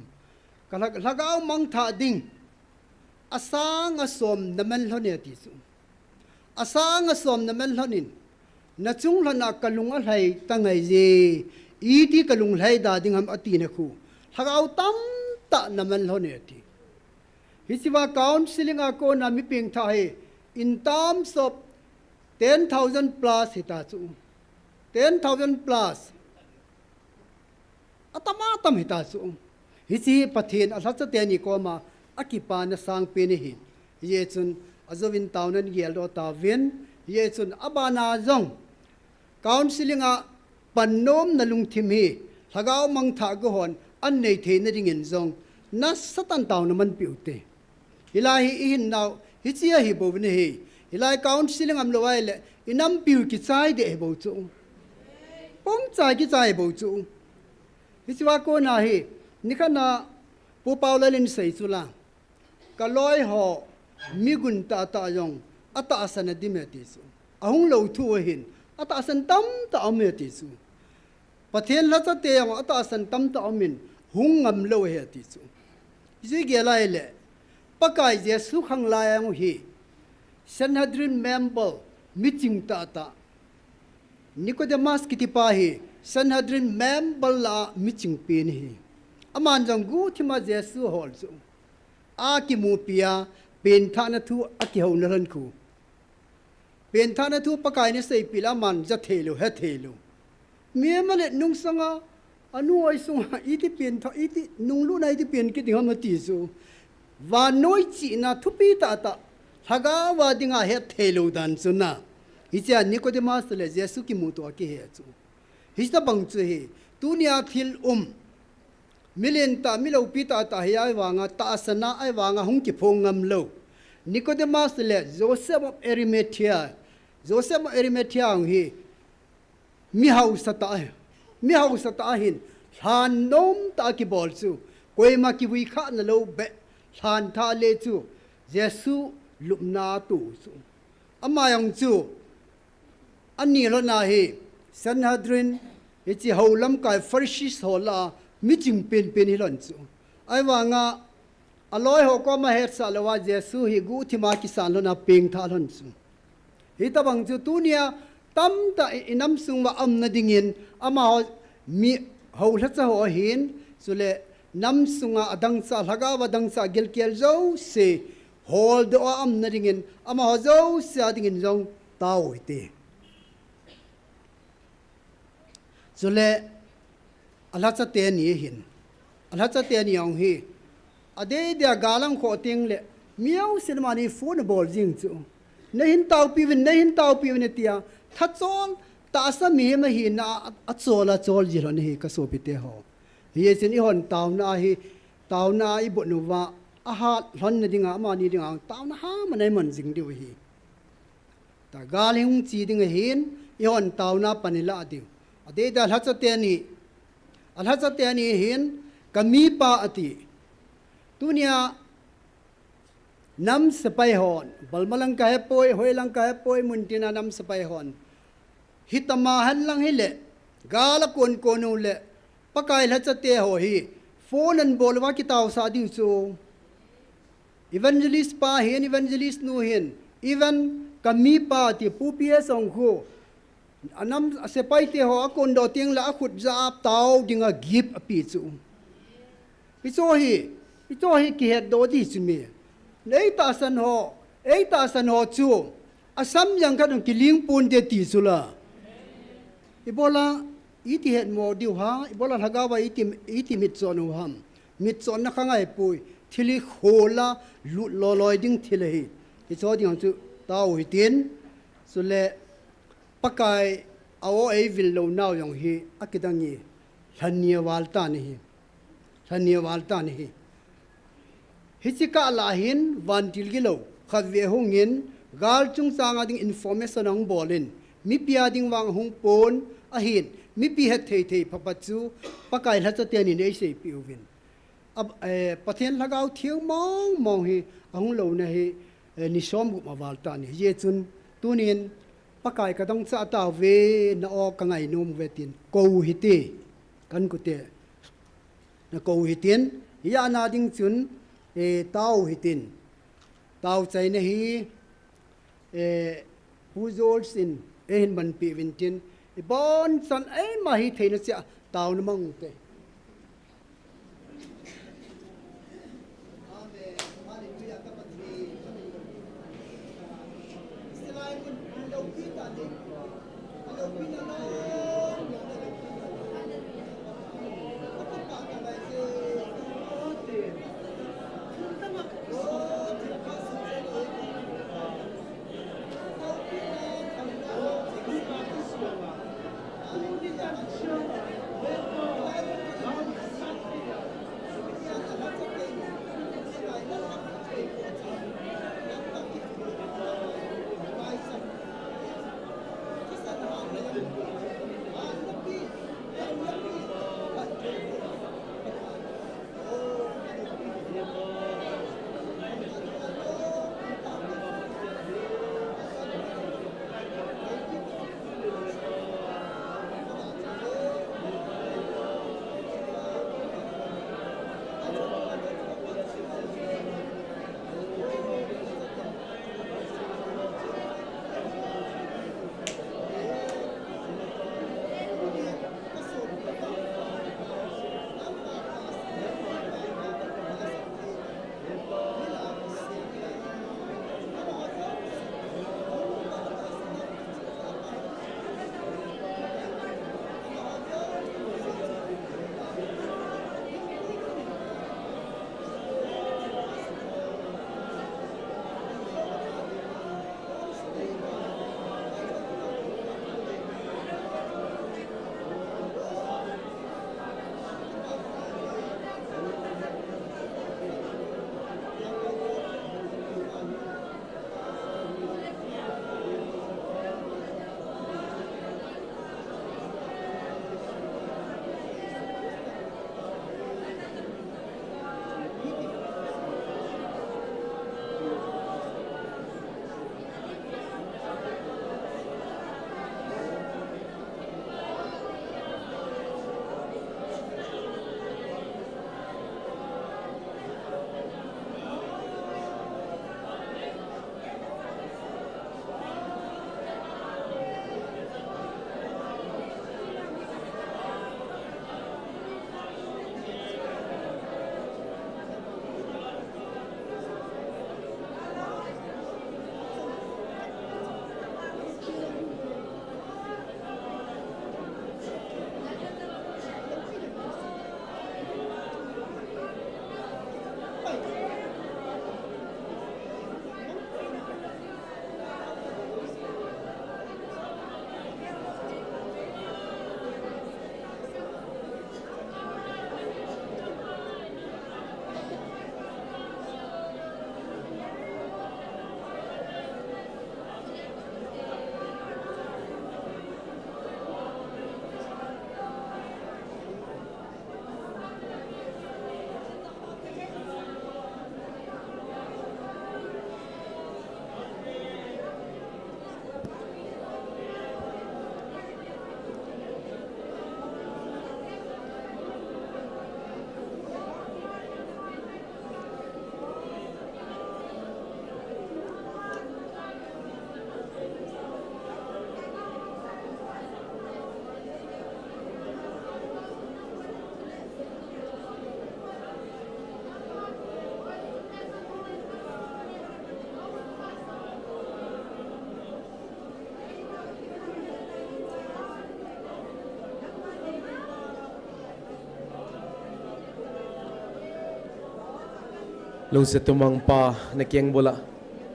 Ka lha-, lhagao mangthah ding, asang asom naman lhon e ti chu. Asang asom naman lhon in, nachung lhon a kalung alhai tangai je, iti kalung lhai da ding ham ati na khu. Lhagao tamtah naman lhon e ti. Hichea counseling a kona mi pengthah hi, in terms of ten thousand plus hita chu. Ten thousand plus. Atam atam hita chu. Hiche hi Pathen alhacha teni koma akipana sangpen ahi. Hijeh chun ajouvin taonan geldoh tauvin. Hijeh chun abana jong counseling a pannomna lungthim hi lhagao mangthah go hon anei theina dingin jong nasatah in taona manpeh ute. Hilai hi ihinnau, hiche ahibou ve ahi. Hilai counseling umlou ahile, inampiu kichai deh ahibou chu. Pumchai kichai ahibou chu. Hichea kona hi, nikhat na Pu Paulal in asei chu la. Kaloi ho, migun tahtah jong, atahsan adim e ti chu. Ahung lou thu ahin, atahsan tamtah aum e ti chu. Pathen lhacha te jong atahsan tamtah aumin hung ngam lou ahi ati chu. Ijeh inem itile, Pakai Jesu khanglai a jong hi Sanhedrin member miching tahtah. Nicodemus kitipa hi Sanhedrin member lah a miching pen ahi. Aman jong guhthima Jesu ahol chu. Akimupia, penthahna thu akihouna lhon khu. Penthahna thu Pakai in aseipeh le aman ja thei lou, he thei lou. Mihem le nungsanga, anu oi sunga, iti pengthah, iti nunglutna iti peng kit ding ham ati chu. Vannoi chihna thupi tahtah, lhagao a dinga he thei lou dan chu na. Hichea Nicodemus le Jesu kimuto a kihe chu. Hitabang chu hi, tunia thil um. Milen tah, miloupi tahtah hi ahivanga, tahsan a ahivanga hung kiphong ngam lou. Nicodemus le Joseph of Arimathea. Joseph of Arimathea hi mi hausa tah ahi. Mi hausa tah ahin, lhan nomtah a kibol chu. Koima kivui khahna lou beh. Lhan thah le chu. Jesu lupna atoh chu. Ama jong chu, ani lhon a hi, Sanhedrin, hiche hou lamkai Pharisees ho lah a, miching penpen hi lhon chu. Ahivanga, aloi ho koma hetsah lou a Jesu hi guhthima kisan lhon a pengthah lhon chu. Hitabang chu tunia tamtah i, i nam sung uva umna dingin amaho mi ho lhacha ho ahin, chule nam sunga adangchah, lhagao a dangchah gilkel jouse holdoh a umna dingin amaho jouse a dingin jong tao u hite. Chule alhacha teni hin, alhacha teni jong hi adei dia gal ahung khoh teng le miau sin mani phone abol jing chu. Neihin taopiuvin, neihin taopiuvin atia. Thachol tahsa mihem ahina a, achol a chol jilhon ahi kasopite ho. Hijeh chun ihon taona hi, taona ibon uva ahat lhonna dinga, amani dinga taona haman a iman jing diu ahi. Ta gal hi hung chi ding ahin, ihon taona pan ilah diu. Adei dia alhacha teni, alhacha teni hin, kamipa ati. Tunia nam sepai hon, balma lang kahepoi, hoilang kahepoi, muntina nam sepai hon hitama henlang hile, gal akon kon u le, Pakai lhachate ho hi phone anbol uva kitaosah diu chu. Evangelist pa hin, evangelist nu hin, even kamipa ti Pu P S Ongkhu, anam, asepaite ho akondoh teng le akhut jah a tao dinga gift ape chu. Hicho hi, hicho hi kihetdoh ding chu mi. Eitahsan ho, eitahsan ho chu asam jang khat jong kiling ponte ti chu la. Ibola iti hetmo diu ham, ibola lhagao a iti, iti mitchon u ham. Mitchonna kha ngaipoi, thil hi khola lut loloi ding thil ahi. Hicho ding chu tao u hitin, chule Pakai a o eivil lounau jong hi akidang e, lhani aval tan ahi. Lhani aval tan ahi. Hiche kah lah hin vantil gilou khatvei hungin, gal chungchang a ding information ahung bolin, mipi a ding vang ahung pon ahin, mipi hetthei thei phapat chu Pakai lhacha tenin eiseipeh uvin. A, eh, Pathen Lhagao Theng mong mong hi ahung louna hi, eh, ni som gup aval tan ahi. Hijeh chun tunin Pakai kadangchah tauve, na o kangainom uve tin kou hite, kankute. Nakou hitin, hijeh a na ding chun, eh, tao hitin. Tao chaina hi, eh, Pu George in eihin manpeh uvin tin, ibonchan eima hitheina cheh a taona mang ute. Lungset tumang Pa, na keng bula,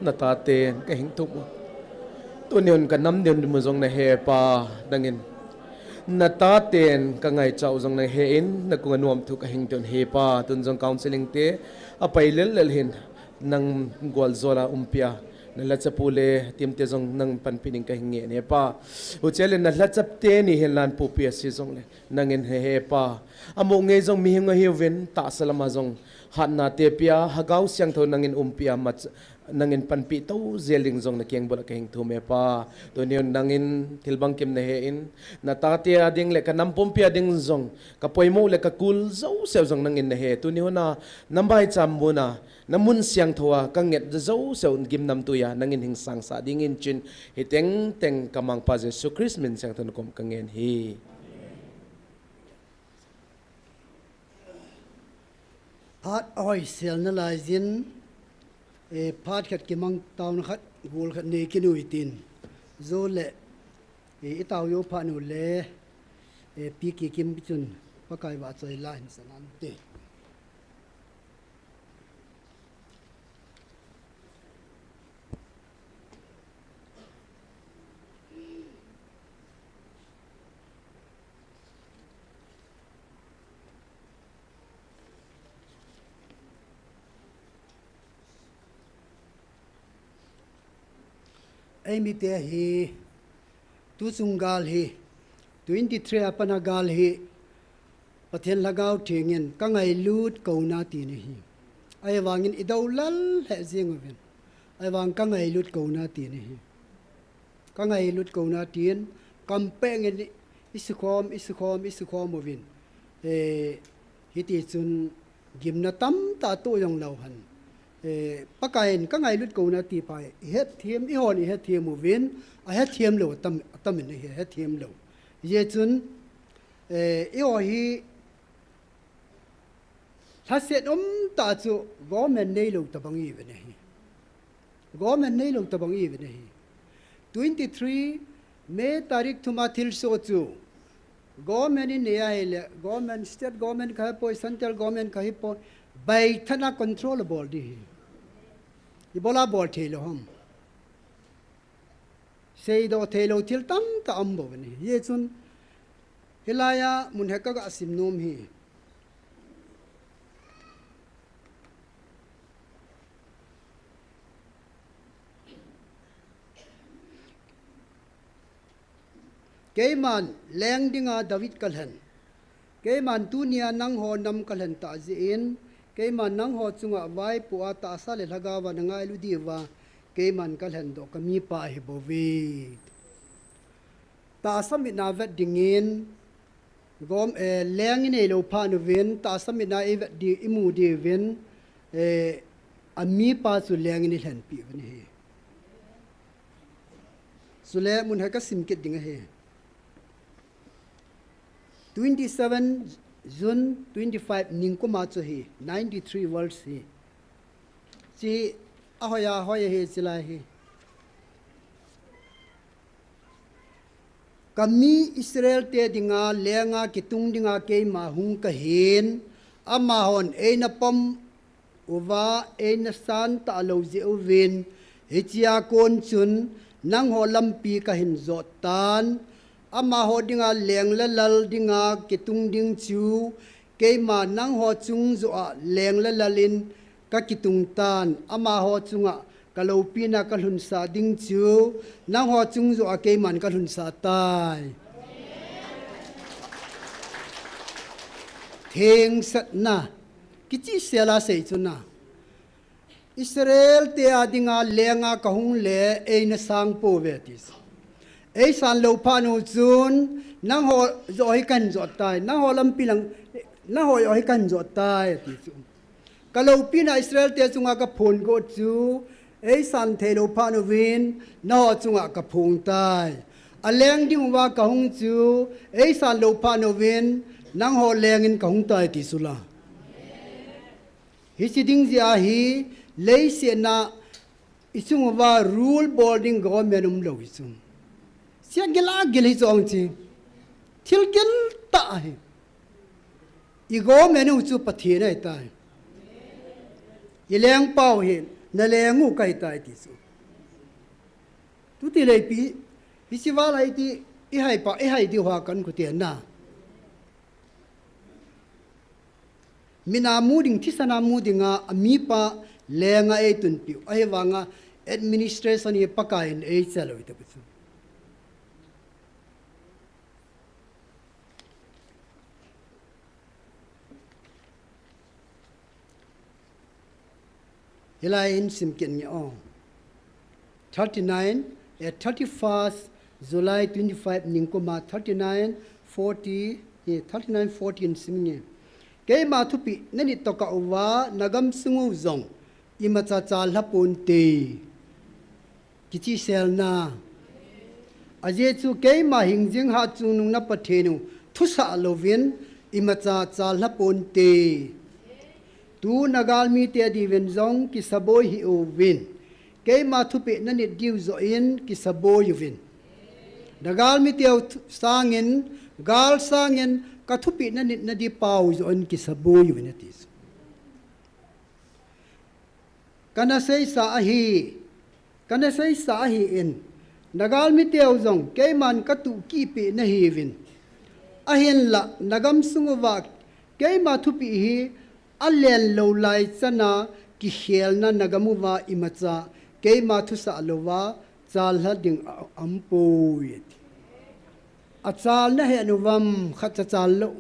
na taten ka hing thum u. Tuni hun ka nam ding mu jong na he Pa, nangin. Na taten ka ngaicha u jong na he in, na kung a nuam thu ka hing thum he Pa, tun jong counseling te, a pai lel lel hin, nang gual jola umpia, na lhacha pu le, team te jong nang panpi ning ka hing nge ne Pa. Huche le na lhacha te ni hin lan pu pia si jong le. Nangin he he Pa. Amu ngei jong mi hing ahi uvin, tahsa lama jong hatna te pia, Lhagao Siangthou nangin um pia, mach-, nangin panpi to jel ding jong na keng bula ka hing thum e Pa. Tuni hun nangin thil bang kim na he in, na tate a ding le ka nam pumpi a ding jong, ka poimo le ka kul jouse jong nangin na he. Tuni hun a, na maicham mun a, na mun siangthou a, ka nget jouse gimnamtui a, nangin hing sangsah ding in chin, hi teng teng ka Mangpa Jesu Christ min siangthou na kom ka ngen hi. Phat ahoi sel nalai jin, eh, phat khat kimang tauna khat, gol khat nei kit u hitin. Jou le, eh, i tao jou phat u le, eh, Pi Kikim chun, Pakai vahchoi la hin sa nante. Ei mite hi, tu chung gal hi, twenty three a pat a gal hi, Pathen Lhagao Theng in ka ngailut kouna ti ahi. Ahivangin i dou lal lheh jing uvin. Ahivang ka ngailut kouna ti ahi. Ka ngailut kouna tin, kam peng in i sukhom, i sukhom, i sukhom uvin. Eh, hiti chun gimna tamtah tu jong lou hen. Eh, Pakai in ka ngailut kouna ti pa, i hetthem, i hon i hetthem uvin, a hetthem lou, atam, atam in ahi, hetthem lou. Hijeh chun, eh, eiho hi, lhaset um tah chu government neilou tabang ive ahi. Government neilou tabang ive ahi. Twenty three May tarik thum a thilsoh chu government in nei ahile, government, state government kahi poi, central government kahi poi, baitha in control abol ding ahi. Ibola bol thei lou ham. Seidoh thei lou thil tamtah um bou ahi. Hijeh chun, hilai a mun hi ka ga sim nom hi. Keiman leng dinga David ka lhen. Keiman tunia nangho nam ka lhen tah jeh in, keiman nangho chunga vaipoh a tahsa le lhagao a na ngailu diuva, keiman ka lhendoh ka mipa ahi bouve. Tahsa mit a vet dingin, gom, eh, leng i neilou phat uvin, tahsa mit a i vet di, i mu diuvin, eh, a mipa chu leng in i lhenpi uvin ahi. Chule mun hi ka sim kit ding ahi. Twenty seven June twenty five ningkum a chu hi, ninety three volts hi. Chi ahoi ahoi ahi chi lai hi. Ka mi Israel te dinga lenga kitung dinga keima hung kahin, amahon eina pom uva, eina san talou jeh uvin, hichea kon chun nangho lampi kahin jot tan, amaho dinga leng le lal dinga kitung ding chu, keima nangho chung joh a leng le lal in ka kitung tan, amaho chunga ka loupina ka lhunsah ding chu, nangho chung joh a keiman ka lhunsah tai. Thengsahna, kichehsel a sei chu na. Israel te a dinga lenga ka hung le eina sang pouve ati chu. Ei san lou phat u chun, nangho joh hi kahin jot tai, nangho lampi lang, nangho joh hi kahin jot tai ati chu. Ka loupina Israel te chunga ka phong got chu, ei san thei lou phat uvin, nangho chunga ka phong tai. A leng ding uva ka hung chu, ei san lou phat uvin, nangho leng in ka hung tai ti chu la. Hichi ding jeh a hi, leiset a i chung uva rule bol ding government umlou hi chu. Sia gil a gil hi chu ong chi. Thil gil tah ahi. I government u chu Pathen ahi tai. I lengpau hi, na leng u kahi tai ti chu. Tuti le ipi, hiche val a iti, i hai pa, i hai diu ha kan kute na. Mina mu ding, thisan a mu ding a, a mipa lenga eitunpiu. Ahivanga administration hi Pakai in eichal u ite pu chu. Hilai in sim kit nge o. Thirty-nine, eh, thirty-first July twenty-five ningkuma thirty-nine forty, eh, thirty-nine forty in sim nge. Keima thupeh nanit tokah uva, nagam sung u jong imacha chalha ponte. Kichi selna. Ajeh chu keima hingjing hatchungnung na Pathen u thusah louvin imacha chalha ponte. Tu na galmite diuvin jong kisaboi hih uvin. Keima thupeh nanit diu joh in kisaboi uvin. Na galmite u thu-, sangin, gal sangin, ka thupeh nanit nadi pau joh in kisaboi uvin ati. Kana seisa ahi, kana seisa ahi in, na galmite u jong keiman ka tuhkih peh nahiuvin. Ahinlah, nagam sung uva keima thupeh hi alen lou lai chana kikhelna nagam uva imacha keima thusah louva chalha ding a, aumpoi. Achal nahe uvam, khat cha chal lou.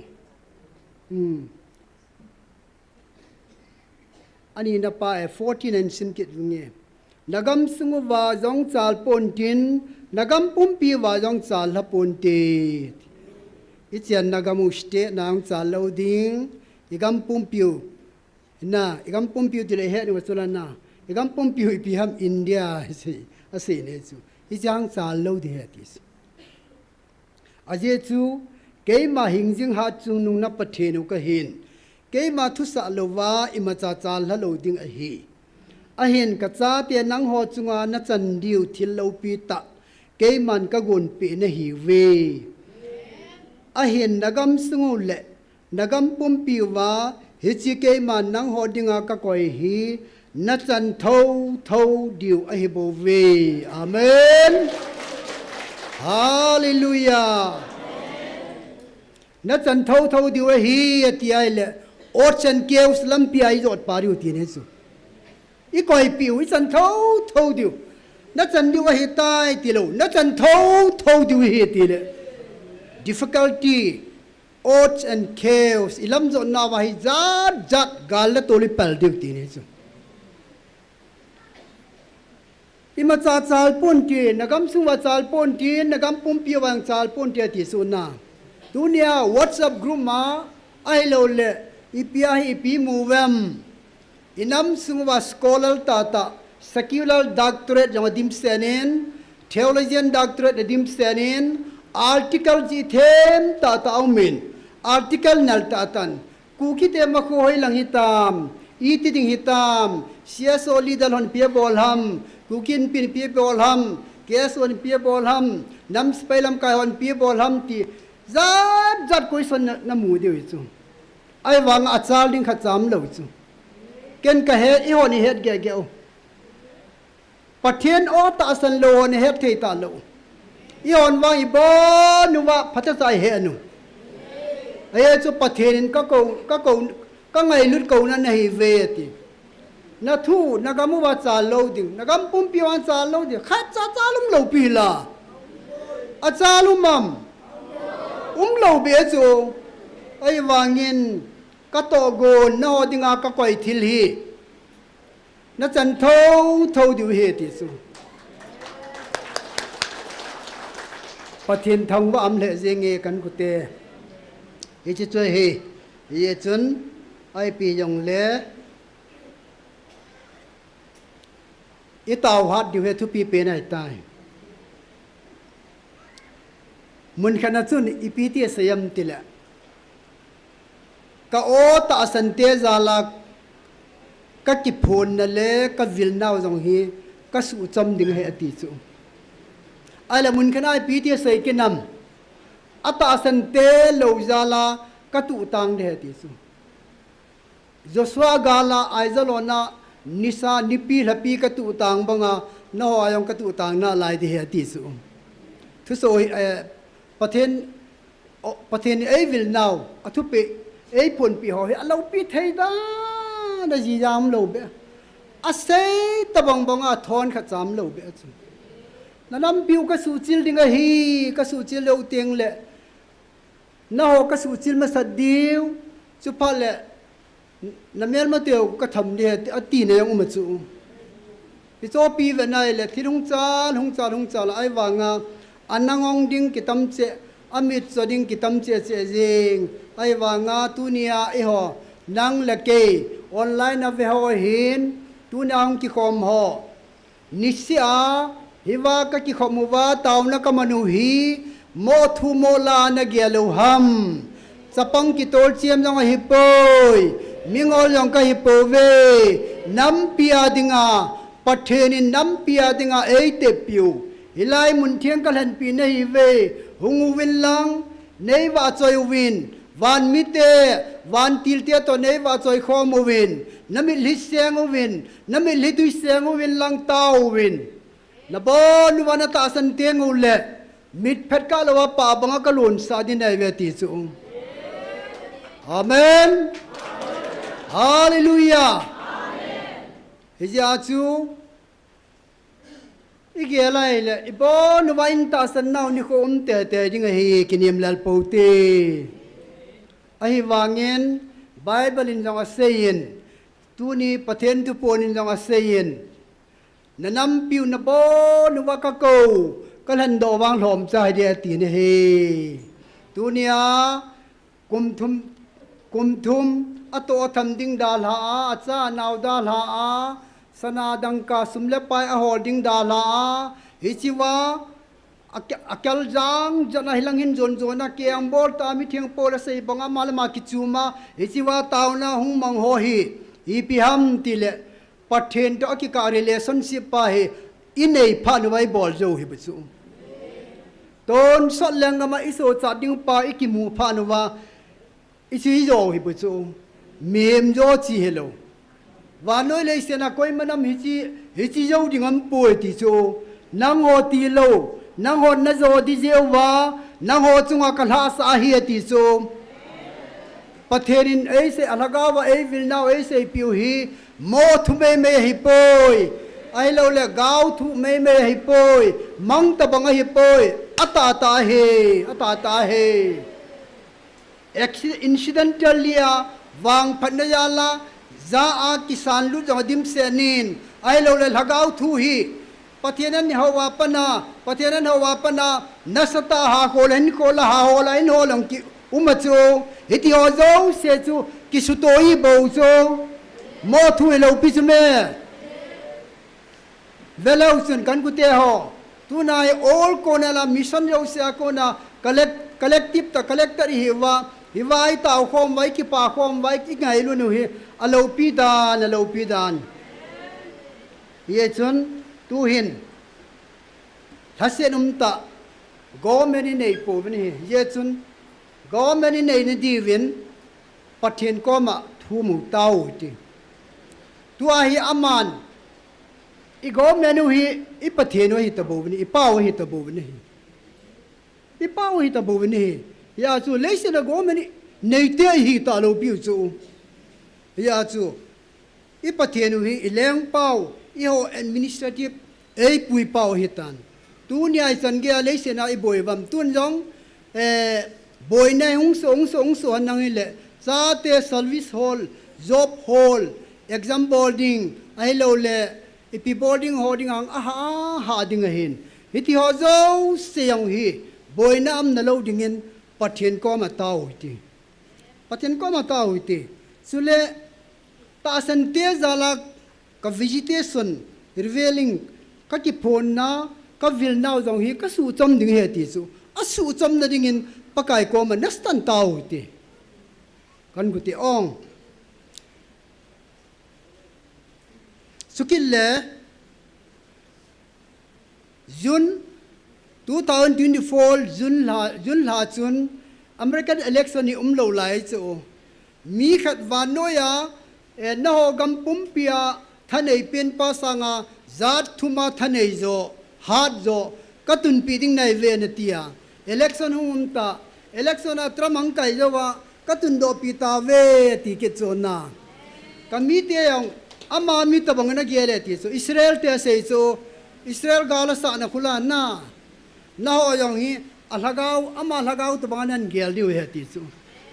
Hmm. Ani na pa e, forty-nine sim kit nge. Nagam sung uva jong chal pontin, nagam pumpi uva jong chalha ponte. Ichan nagam u state na jong chal lou ding, igam pumpiu. Na, igam pumpiu tile he ni wa chula na. Igam pumpiu ipi ham India, asei, asei ne chu. Ichan chal lou ding he ti. Ajeh chu, keima hingjing hatchungnung na Pathen u kahin. Keima thusah louva imacha chalha lou ding ahi. Ahin ka chate nangho chunga nachan diu thil loupi tah. Keiman kagon peh nahiuve. Ahin nagam sung u le nagam pumpi uva, hiche keiman nangho dinga kakoi hi, nachan thotho diu ahi bouve. Amen. Hallelujah. Nachan thotho diu ahi, ati ahile, ocean caves lampi a ijot pa diu ti ne chu. Ikoipeh u, ichan thotho diu. Nachan diu ahitai tilou, nachan thotho diu ahi tile. Difficulty. Odds and chaos, ilam jotna uva hi jat jat gal le tol ipal diu ti ne chu. Imacha chal ponte, nagam sung uva chal ponte, nagam pumpi uva chal ponte ti chu na. Tunia WhatsApp group ma, ahilou le, ipi ahi ipi mu uvem. Inam sung uva scholar tahtah, secular doctorate jong adimset in, theologian doctorate adimset in, article jih them tahtah aumin, article nal tahtah in, Kukite makho hoilang hitam, iti ding hitam, C S O leader hon ipi abol ham, Kuki Inpi ipi abol ham, K S O ipi abol ham, nam sepai lamkai hon ipi abol ham ti, jat jat question na, namu diu chu. Ahivang achal ding khat cha umlou chu. Ken kahet, eihon ihet gege u. Pathen o tahsan lou hon ihet thei talou. Eihon vang ibon uva phatecha ihe nu. Ajeh chu Pathen in kakou, kakou, kangailut kouna nahiuve ati. Nathu, nagam uva chal lou ding, nagam pumpi uva chal lou ding, khatcha chal umlou pi la. Achal um am? Umlou be chu. Ahivangin, katohgon naho dinga kakoi thil hi, nachan thotho diu ahi ti chu. Pathen thangvah um lheh jenge kan kute. Hiche chu ahi, hichun, ipi jongle, itao hat diu hi thupi pen ahitai. Munkhat a chun ipi ti asei em tile, ka o tahsan te jal a kakiphonna le kavilnau jong hi kasuhchom ding ahi ati chu. Ahile munkhat a ipi ti asei kit em, atahsan te lou jal a katuhtang ding ahi ati chu. Joshua gal a Aijalon a Nisa, nipi, hlapi katuh tang banga, naho a jong katuh tang nalai ding ahi ati chu. Thuso hi, eh, Pathen, o, Pathen in eivil nau, athupeh, eiphonpeh ho hi, aloupi thei dan, ajijam lou beh. Asei tabang banga, thon khat cham lou beh chu. Nanampiu kasuhchil ding ahi, kasuhchil lou teng le. Naho kasuhchil masat diu, chuphat le, namelmateu katham ding ahi, atina jong um a chu. Ichopi ve nai le, thil hung chal, hung chal, hung chal, ahivanga, ana ngong ding kitam cheh, amit cho ding kitam cheh cheh jing, ahivanga, tunia eiho, nang le kei, online a ve ho hin, tunia hung kikhom ho. Niseh a, hiva kakikhom uva, taona kaman u hi, moh thu moh la nagel u ham. Chapang kitol chiam jong ahipoi, mingol jong kahipouve, nampi a dinga, Pathen in nampi a dinga eiteppiu. Hilai mun theng kalhenpi nahiuve, hung uvin lang, neivahchoi uvin, van mite, vantilte toh neivahchoi khom uvin, namitlhi seng uvin, namitlhi tui seng uvin lang taovin. Nabon uva natahsan teng ule, mitphet kah louva pah banga kalonsah ding nahiuve ti chu. Amen. Hallelujah. Hijeh a chu, igel a ahile, ibon uva itahsan nau nikho um teitei ding ahi, kinem lel pou te. Ahivangin, Bible in jong aseiyin, tuni Pathen thuphon in jong aseiyin, nanampiu nabon uva kakou, kalhendoh vang lhomcha hiding ahi ati ahi. Tunia, kum thum, kum thum, atoh atham ding dalha a, acha anao dalha a, sana dangka sum le pai ahol ding dalha a, hichea, a, akal jang jana hilang hin jon jona keng bol ta, mitheng pol asei banga ama le ama kichuma, hichea taona hung mang ho hi, ipi ham tile, Pathen toh akikah relationship pa hi, inei phat uva ibol jou hi bou chu. Tonsot lenggam a isochat ding pa ikimu phat uva, iche jou hi bou chu. Mihem jo chi hilou. Vannoi leiset a koima nam hiche, hiche jou ding aumpoi ti chu. Nangho tilou, nanghon najo ding jeh uva, nangho chunga kalhahsah ahi ati chu. Pathen in eisei, alhagao va eivil nau eiseipeh u hi, moh thu meimei ahipoi. Ahilouleh gao thu meimei ahipoi. Mang tabang ahipoi. Atahtah ahi, atahtah ahi. Acci-, incidentally a, vangphatna jal a, ja a kisan lut jong adimset in, ahilouleh lhagao thu hi, Pathen in eihou a pat a, Pathen in eihou a pat a, nasatah a hahol, hinkho la hahol a, hinkho lang kium a chu, hiti ho jouse chu, kisuto hi bou chu, moh thu hilou pi chu me. Velou chun kan gute ho. Tuna hi all kona la mission jouse a kona collect-, collective ta collector ihiuva. Hiva itao khom uva, ikipah khom uva, ingailut u hi. Aloupi dan, aloupi dan. Hijeh chun, tuhin. Lhaset umtah. Government in inei pouvin ahi. Hijeh chun, government in inei nadiuvin. Pathen koma thum u tao u hite. Tua hi aman, i government u hi, i Pathen u ahi tabouvin, i pau ahi tabouvin ahi. I pau ahi tabouvin ahi. Hijeh chun, leiset a government i neite ihi talou piu chu. Hijeh chun, i Pathen u hi, i lengpau, eiho administrative, eipui pau ahitan. Tunia ichan geiya leiset a iboi uvam. Tun jong, eh, boina hung so, hung so, hung so henlang hile. Chate service hol, job hol, exam bol ding, ahilouleh, ipi bol ding ho ding hang, aha, aha ding ahin. Hiti ho jouse jong hi, boina umna lou dingin, Pathen koma tao u hite. Pathen koma tao u hite. Chule, tahsan te jal a ka visitation, revealing, ka kiphonna, ka vilna u jong hi, ka suhchom ding ahi ti chu. Asuhchomna dingin Pakai koma nasatah in tao u hite. Kan gute ong. Chukit le, June two thousand twenty-four, June lha, June lha chun American election hi umlou lai chu. Mi khat vannoiya, eh, naho gam pumpia Thanei penpa sanga jat thuma thanei jo, hat jo, katunpi ding nahi ve nati a. Election hung um ta, election a Trump hung kai jo a, katundoh pi ta ve ti kit chu na. Kamite jong, ama mi tabang nagel e ti chu, Israel te asei chu, Israel gal asah na khu la na. Nangho jong hi, a lhagao, ama lhagao tabang nangel diu ahi ti chu.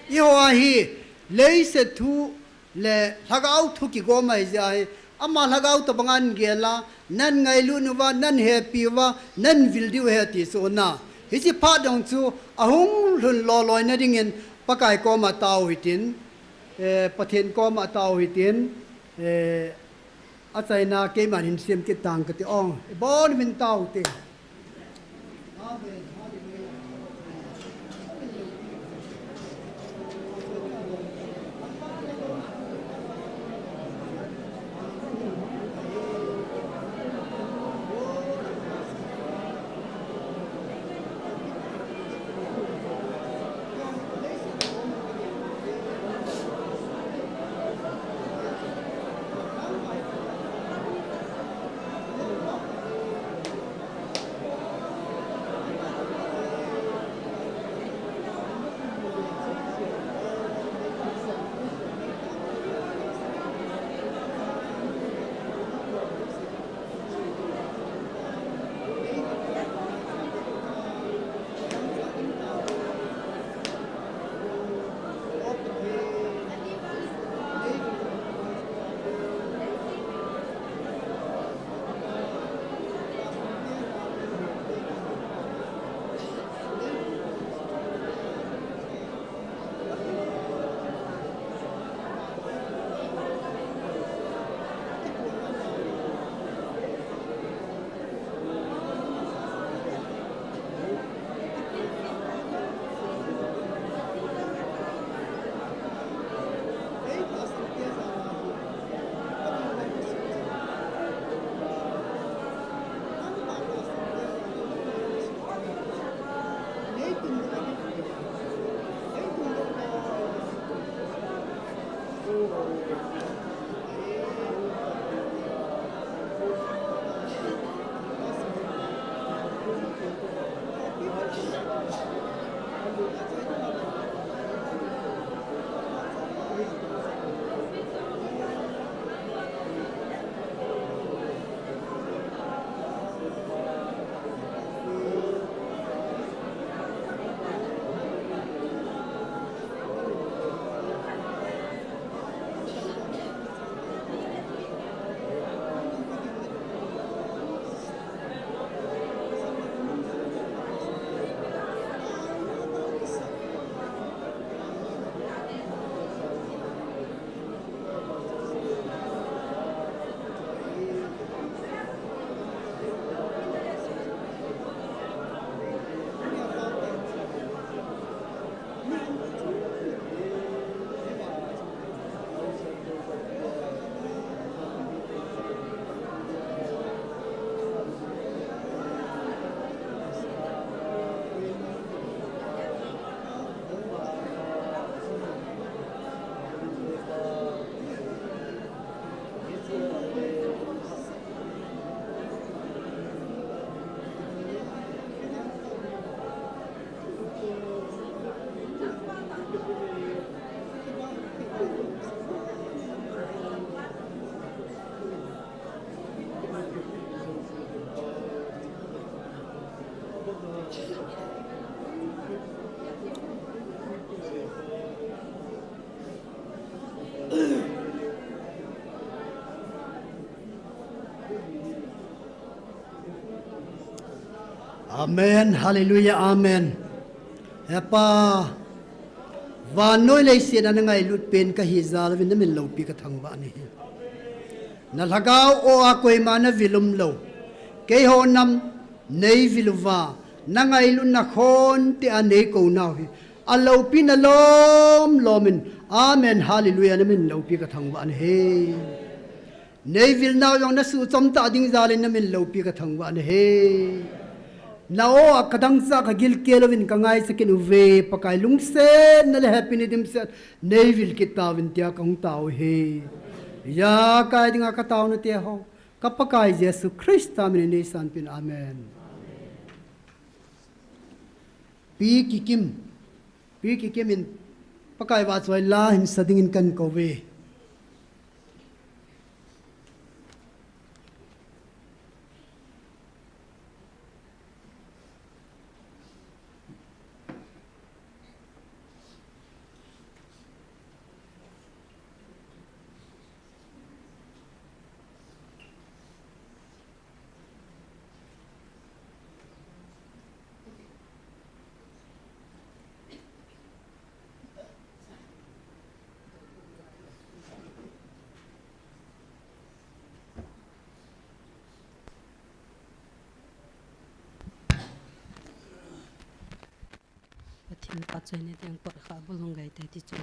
Eiho a hi, leiset thu le lhagao thu kigom ahi jeh a hi, ama lhagao tabang nangel a, nangailut uva, nanghepi uva, nangvil diu ahi ti chu na. Hiche phat jong chu, ahung lhun loi loi na dingin, Pakai koma tao hitin, eh, Pathen koma tao hitin, eh, Achaina keiman hin sem kit tang kati ong. Ibon vin tao te. Amen. Hallelujah. Amen. He Pa, vannoi leiset a nangailut pen kahi jal uvin namin loupi kathangvah nahi. Na lhagao o a koima navil umlou. Keiho nam neivil uva, nangailutna khonte a neikou nau hi, aloupina lom lom in, Amen, Hallelujah, namin loupi kathangvah nahi. Neivil nau jong nasuhchom tah ding jal in namin loupi kathangvah nahi. Na o a kadangchah kagilkel uvin kangaichat kit uve, Pakai lungsetna le hepina dimset neivil kit tauvin tia kahung tao uhi. Ijakai dinga kataona teho, ka Pakai Jesu Christa minin neisanpeh in. Amen. Pi Kikim, Pi Kikim in Pakai vahchoi la hin sa dingin kahin kouve. Pathen vahchoina ding pot khat bol hung gai te ti chu.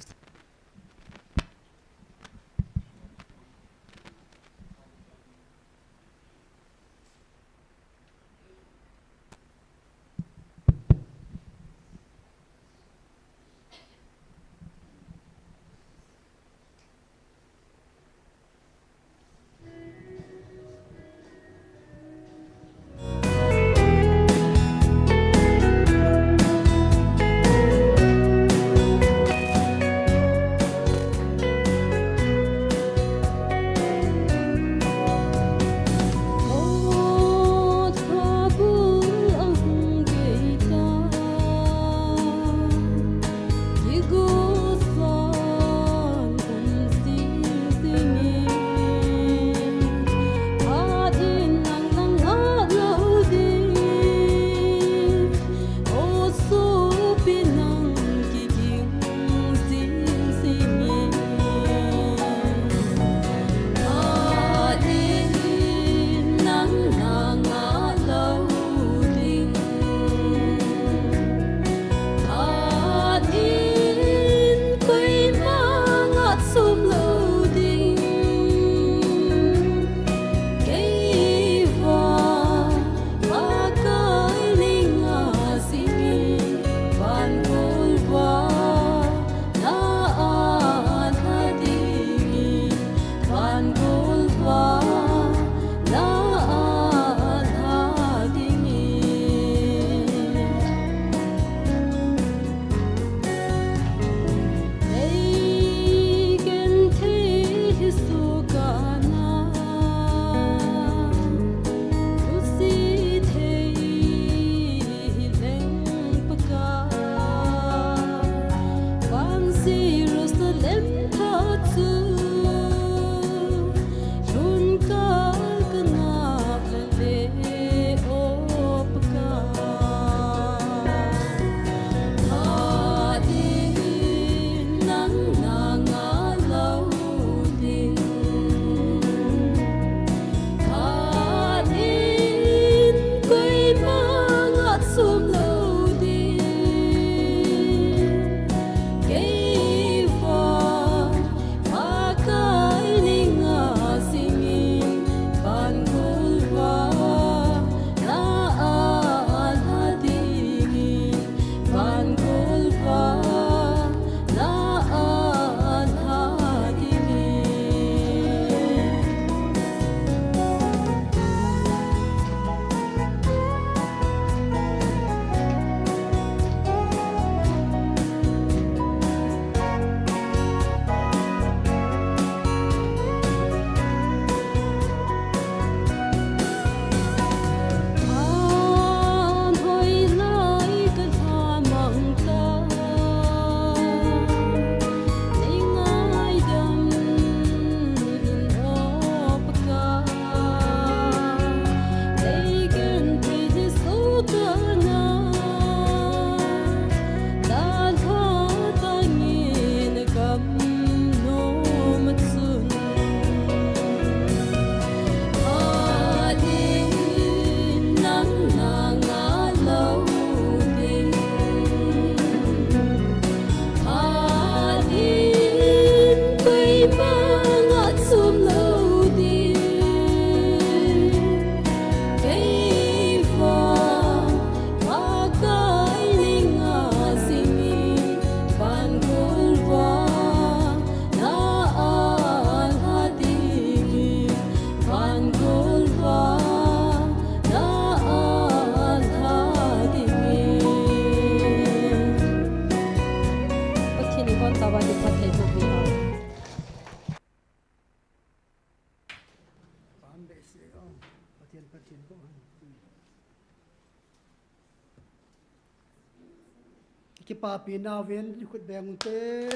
Papi nauvin khut beng ute.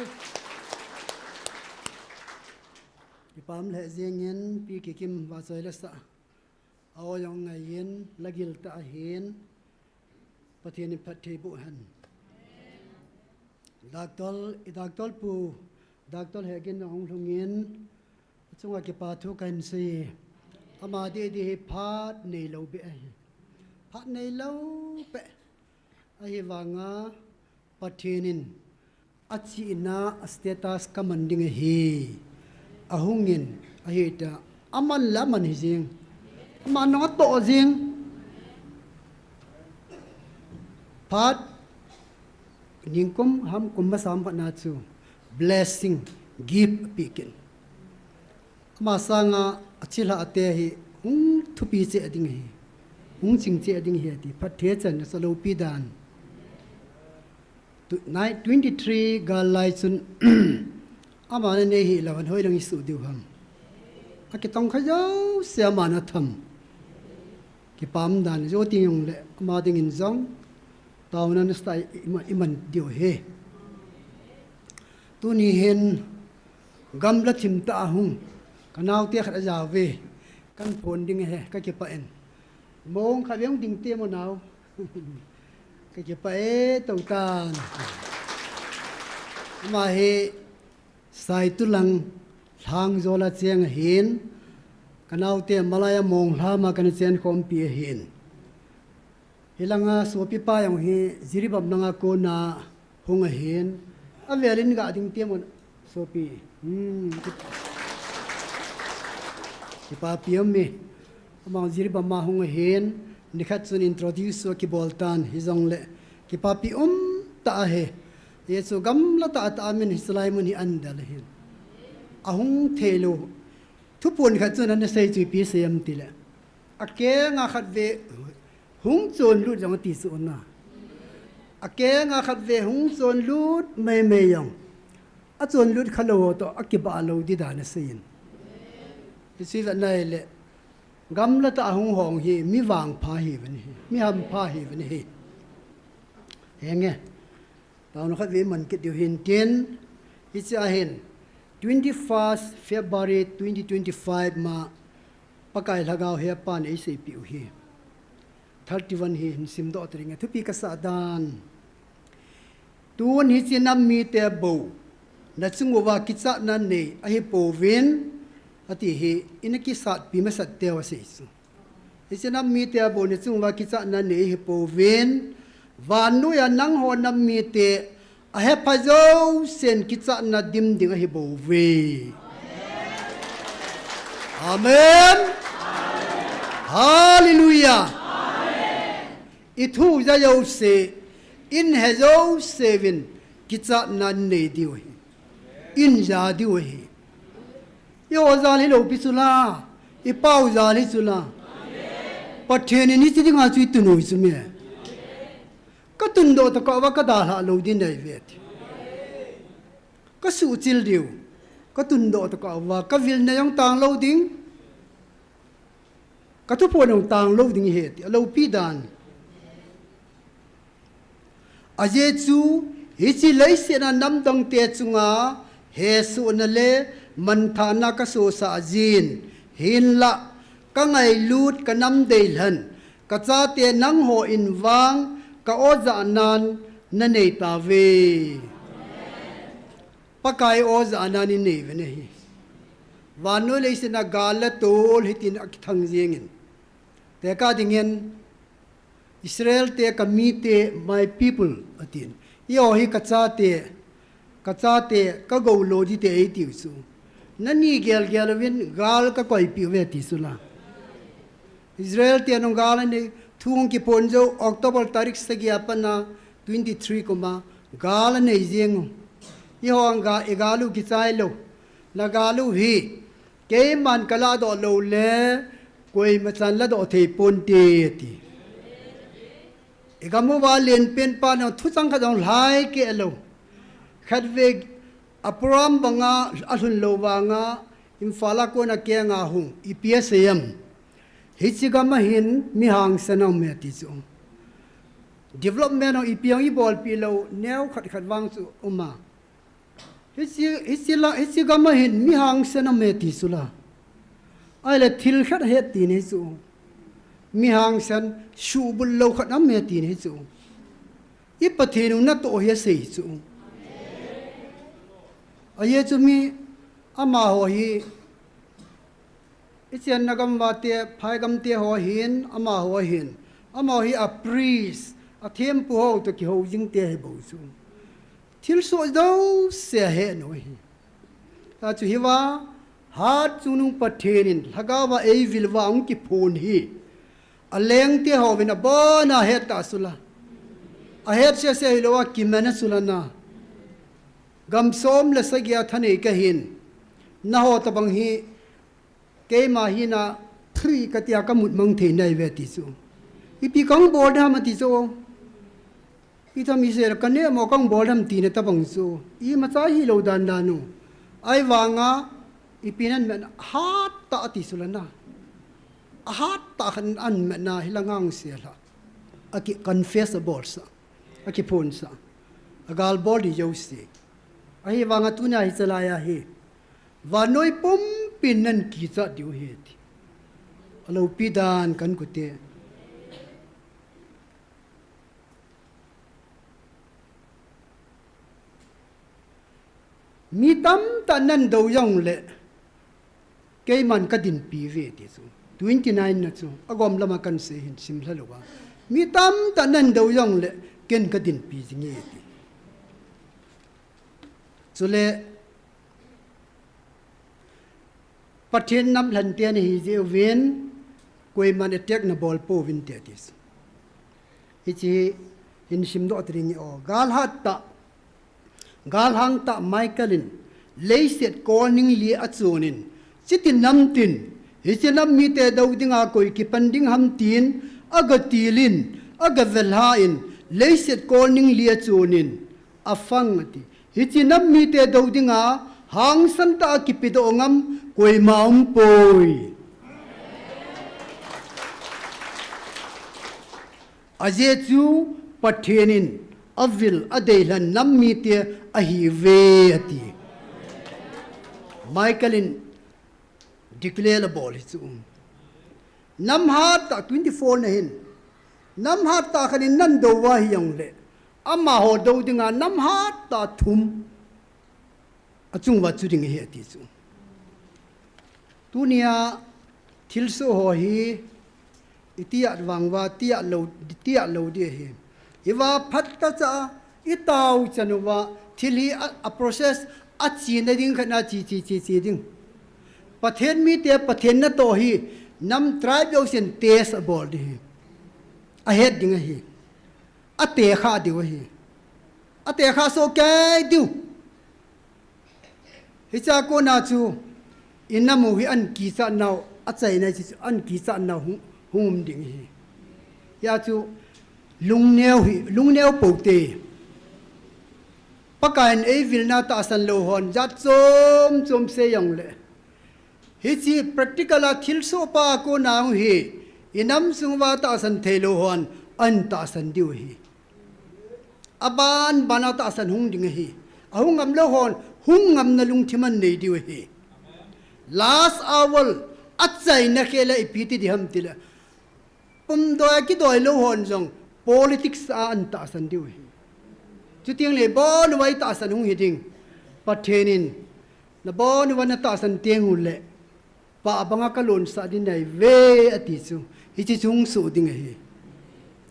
Kipah lheh jengin Pi Kikim vachoi le sah. A-o jong ngaiyin, lagil tah ahin, Pathen in phatthei boh hen. Doctor, i Doctor pu, Doctor Hegin jong hung lhungin, achunga kipa thu kahin sei. Ama didi hi phat neilou beh ahi. Phat neilou beh. Ahivanga Pathen in achihna a status kaman ding ahi. Ahungin, ahitia, aman le aman hi jing. Aman nong atoh jing. Phat, ningkum ham kum masa ham phat na chu blessing, gift apeh kit. Ama sanga achilhah te hi hung thupi cheh ding ahi. Hung ching cheh ding ahi ati. Phatthei chan asa loupi dan. Tu, nine, twenty-three gal lai chun, aman anei hilou, hoilang isuh diu ham. Akitong kha jouse aman atham. Kipah dan, jou ti jongle, ama dingin jong taona nasatah a iman, iman diu ahi. Tuni hin, gamla thim tah a hung, kanaote khat ajao ve, kahin phon ding ahi, kakipah in. Mong khat ve hung ding te mo nao. Kakipah e, tou tan. Ama hi, Saitulang Lhangjola cheng ahin, kanaote malaiya Monglhama kana chenkhompi ahin. Hilanga sopipa jong hi Jiribam langa kona hung ahin. Avelin ga ding te mo sopi. Hmm. Kipapi um e. Ama Jiribam a hung ahin. Nikhat chun introduce chu akibol tan hijongle. Kipapi um tah ahi. Hichu gamla tah a tah a min hiche lai mun hi ahin del ahin. Ahung theilou. Thuphon khat chun ana sei chu ipi sei em tile. Akenga khat ve hung chonlut jong ati chu na. Akenga khat ve hung chonlut maimai jong. Achonlut khalou ho toh akibah lou di dan asei in. Hiche vet na hile. Gamla tah a hung hong hi mi vangpha hiuvin ahi. Mi hampha hiuvin ahi. Henge. Taona khat ve iman kit diu hintin, hiche a hin, twenty-first February twenty twenty-five ma, Pakai Lhagao hi apan eiseipeh u hi. Thirty-one hi hin simdoh ta ding e, thupi kasah dan. Tun hiche nam mite bou, nachung uva kichatna nei ahipouvin, ati hi, ina kisatpi masat teu asei chu. Hiche nam mite a bou nachung uva kichatna nei ahipouvin, vannoiya nangho nam mite ahepha jousen kichatna dim ding ahibouve. Amen. Hallelujah. Ithu ja jouse, inhe jouseuvin kichatna nei diu ahi. Inja diu ahi. Iho jal hilou pi chu la, ipau jal hi chu la. Pathen in hiche dinga chu itun u hi chu me. Katundoh tokah uva kadalhah lou ding ahi ve ti. Kasuhchil diu. Katundoh tokah uva kavilna jong tanglou ding. Kathuphon jong tanglou ding ahi ti, aloupi dan. Ajeh chu, hiche leiset a namdangte chunga hesohna le manthahna kasosah jin, hinlah kangailut kanam deilhen, kachate nanghon vang ka-o jahnan nanei tauve. Pakai o jahnan inei uve ahi. Vannoi leiset a gal le tol hitin akithang jengin. Tekah dingin Israel te kamite, my people, atin. Eiho hi kachate, kachate, kagoulou dite eitiu chu. Nani gelgel uvin gal kakoipeh uve ti chu la. Israel te nung gal anei, thu hung kiphon jou, October tarik sagi a pat a twenty-three kuma gal anei jeng u. Eiho ang ga, igal u kichai lou. Nagal u hi, keiman kaladoh lou le, koima chan ladoh thei ponte, ati. Igam uva lenpen pa nang thuchang khat jong lhai keh lou. Khatvei a program banga alhun lou vanga, Imphal a kona kenga hung, ipi asei em. Hiche gam a hin mi hangsan aume ati chu. Development ho ipi hong ibolpi lou, neo khat khat vang chu uma. Hichi, hichi la, hichi gam a hin mi hangsan aume ti chu la. Ahile thil khat het ti nei chu. Mi hangsan, subul lou khat aume ti nei chu. I Pathen u natoh hi asei chu. Ajeh chu mi amaho hi, i chenna gam uva te, phai gam te ho hin, amaho hin. Amaho hi a priest, a thempu ho toh kihou jing te hi bou chu. Thilsoh jouse ahe nau ahi. Achu hiva, hat chungnung Pathen in, lhagao va eivil uva ahung kiphon hi. A lengte hovin abona het ta chu la. Ahet sese hilou a kiman a chu la na. Gam som le sagi a thanei kahin. Naho tabang hi, keima hina three kati a kamut mang thei nai ve ti chu. Ipi kahung bol dem ati chu. Itham isel kane mo kahung bol dem tina tabang chu. Imacha hilou dan dan u. Ahivanga ipi nan man hat ta ati chu la na. Ahat ta khan an man na hilang hang se la. Aki confess abol sa. Akiphon sa. Agal bol di jouse. Ahivanga tunia hichelai a hi. Vannoi pumpin nan kichat diu ahi ti. Aloupi dan kan kute. Mi tamtah nan dou jongle, keiman kadinpi uve ti chu. Twenty nine na chu, agom lama kan sei hin sim lha louva. Mi tamtah nan dou jongle, ken kadinpi jing e ti. Chule, Pathen nam lhante nahi jeh uvin, koiman attack nabol pouvin te ati. Hiche hin simdoh ta ding ahi o. Galhat tah, galhang tah Michael in, leiset kolning li achonin, chiti nam tin, hiche nam mite dou dinga koi kipan ding ham tin, aga tilin, aga velhan, leiset kolning li achonin, afang ati. Hiche nam mite dou dinga hangsan tah a kipedoh ngam koima umpoi. Ajeh chu Pathen in avil adeilhen nam mite ahiuve ati. Michael in declare abol hi chu. Nam hat tah twenty four na hin. Nam hat tah khat in nan dou uva hijongle. Amaho dou dinga nam hat tah thum. Achung uva chu ding ahi ati chu. Tunia thilsoh ho hi iti at vang uva, iti at lou, iti at lou di ahi. Hiva phat tah cha, itao chan uva, thil hi a, a process, achena ding khat na chi, chi, chi, chi ding. Pathen mite, Pathen natoh hi, nam tribe jousen test abol di ahi. Ahet ding ahi. Atekha diu ahi. Atekha soh kei diu. Hichea kona chu, inam u hi an kichat nau, achaina chu an kichat nau hung, hung um ding ahi. Hia chu, lungneo hi, lungneo pou te. Pakaiyin eivilna tahsan lou hon, jat chom chom sei jongle. Hiche practical a thilsoh pa a kona hung hi, inam sung uva tahsan thei lou hon, an tahsan diu ahi. Aban ban a tahsan hung ding ahi. Ahung ngam lou hon, hung ngamna lungthim an nei diu ahi. Last hour, achaina khel a ipi ti di ham tile. Pumdoi a kidoi lou hon jong, politics a an tahsan diu ahi. Chuteng le, bon uva itahsan hung hi ding. Pathen in, nabon uva natahsan teng ule. Pa banga kalonsah ding nahiuve ati chu. Hiche chu hung soh ding ahi.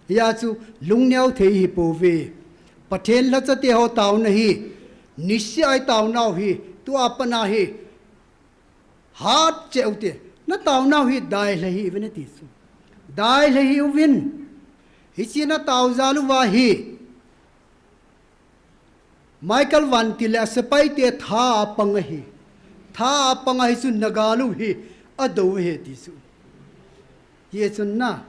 Hia chu lungneo thei hi pouve. Pathen lhacha te ho taona hi. Niseh a itaonau hi. Tua pat a hi. Hat cheh u te. Nataonau hi dailha hih uvin ati chu. Dailha hih uvin. Hiche natao jal uva hi. Michael Van ti le a sepai te tha a pang ahi. Tha a pang ahi chun nagal u hi adou ahi ti chu. Hichun na.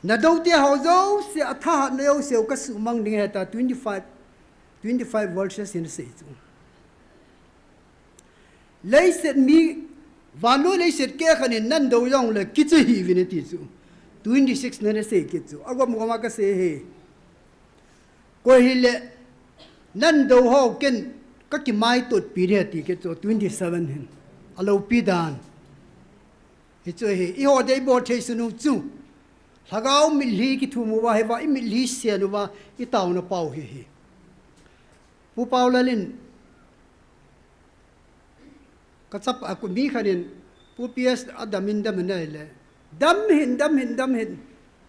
Nadou te ho jouse a thahatna jouse u kasumang ding ahi ta twenty five, twenty five verses in sei chu. Leiset mi, vannoi leiset kehkhat in nan dou jongle kicha hih uvin ati chu. twenty-six na nasei kit chu. Agom gom a kasei hi. Koi hile, nan do ho ken kakimaitotpi ding ahi ti kit chu, twenty-seven hin. Aloupi dan. Hichu hi, eiho dei bol thei sunu chu. Lhagao mitlhi kithum uva, hiva, i mitlhi sen uva, i taona pau hi hi. Pu Paulal in, Ka chapa, a, ku mi khat in, Pu P S a dam in dam in ahile. Dam hih in, dam hih in, dam hih in.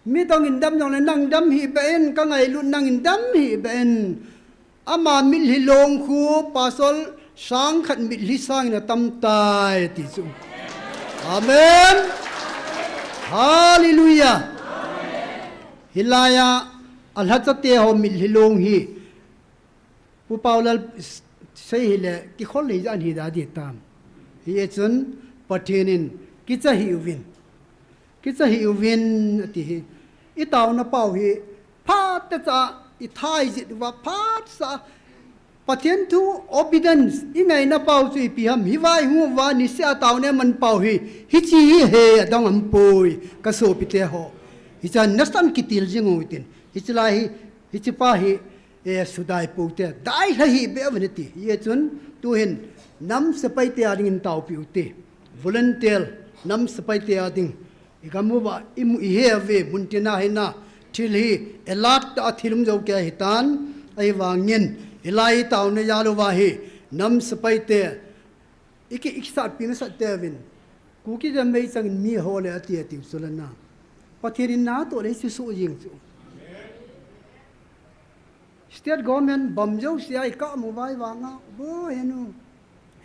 Mi dang in dam jongle nang dam hih beh in, ka ngailut nang in dam hih beh in. Ama mitlhi long khu, pasal sang khat mitlhi sang in atam tai, ti chu. Amen. Hallelujah. Hilai a, alhacha te ho mitlhi long hi. Pu Paulal s-, sei hile, kikhol lei jan hi da di tam. Hichun, Pathen in, kicha hih uvin. Kicha hih uvin, ati hi. I taona pau hi, phat cha, i thai jit uva, phat cha. Pathen thu obedience, i ngaina pau chu ipi ham, hiva i hung uva, niseh a taona man pau hi, hichi hi he, adang aum poi, ka sopite ho. Hichan nasan kitil jing u hitin. Hichi lai hi, hichi pa hi, e, sudai pou te, dai lha hih beh uvin ati. Hichun, tuhin, nam sepai te a ding in taopi u te. Volunteer, nam sepai te a ding. I gam uva, i mu i he uve, mun tina hina, thil hi, alert a thil um jou kei hitan, ahivangin, hilai taona jal uva hi, nam sepai te, i ki, i kisatpi masat te uvin. Kuki jam mei chang in mi ho le ati ati u chu la na. Pathen in natoh le chu su jing chu. State government bom jouse a i ka mu vai vanga, bo henu.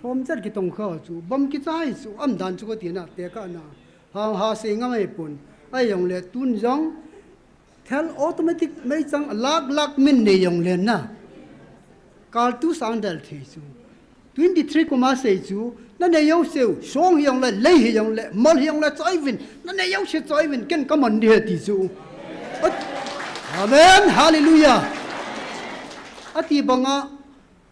Lhom chat kitong kha chu, bom kichai chu, aum dan chu ka tina, te ka na. Ha, ha se nga mai pun. Ahi jongle tun jong, thal automatic meichang lakh lakh min nei jongle na. Kal tu sang dal thei chu. Twenty-three kum a sei chu, na nei jouse u, song hi jongle, lei hi jongle, mol hi jongle, choi uvin, na nei jouse choi uvin, ken ka man ding ahi ti chu. Ot-, Amen, hallelujah. Ati banga,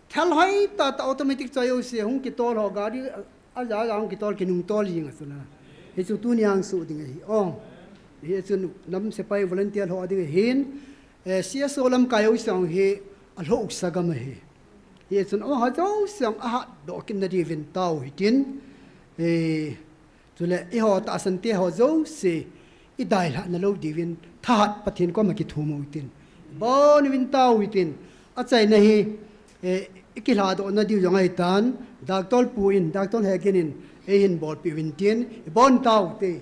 thal hoi tah tah automatic choi jouse, hung kitol ho, gari, a, a, a, hung kitol, kinung tol jing a chu na. Hichu tuni a hung su ding ahi. Oh, hichun nam sepai volunteer ho ding ahin, eh, C S O lamkai jouse hi, alhoh sa gam ahi. Hichun, amaho jouse a hatdoh kit na diuvin tao hitin, eh, chule eiho tahsan te ho jouse i dailhah na lou diuvin thahat Pathen koma kithum u hitin. Bon uvin tao hitin, achaina hi, eh, i kilhadoh na diu jong ahitan, Doctor Pu in, Doctor Hegin in, eihin bolpeh uvin tin, i bon tao te.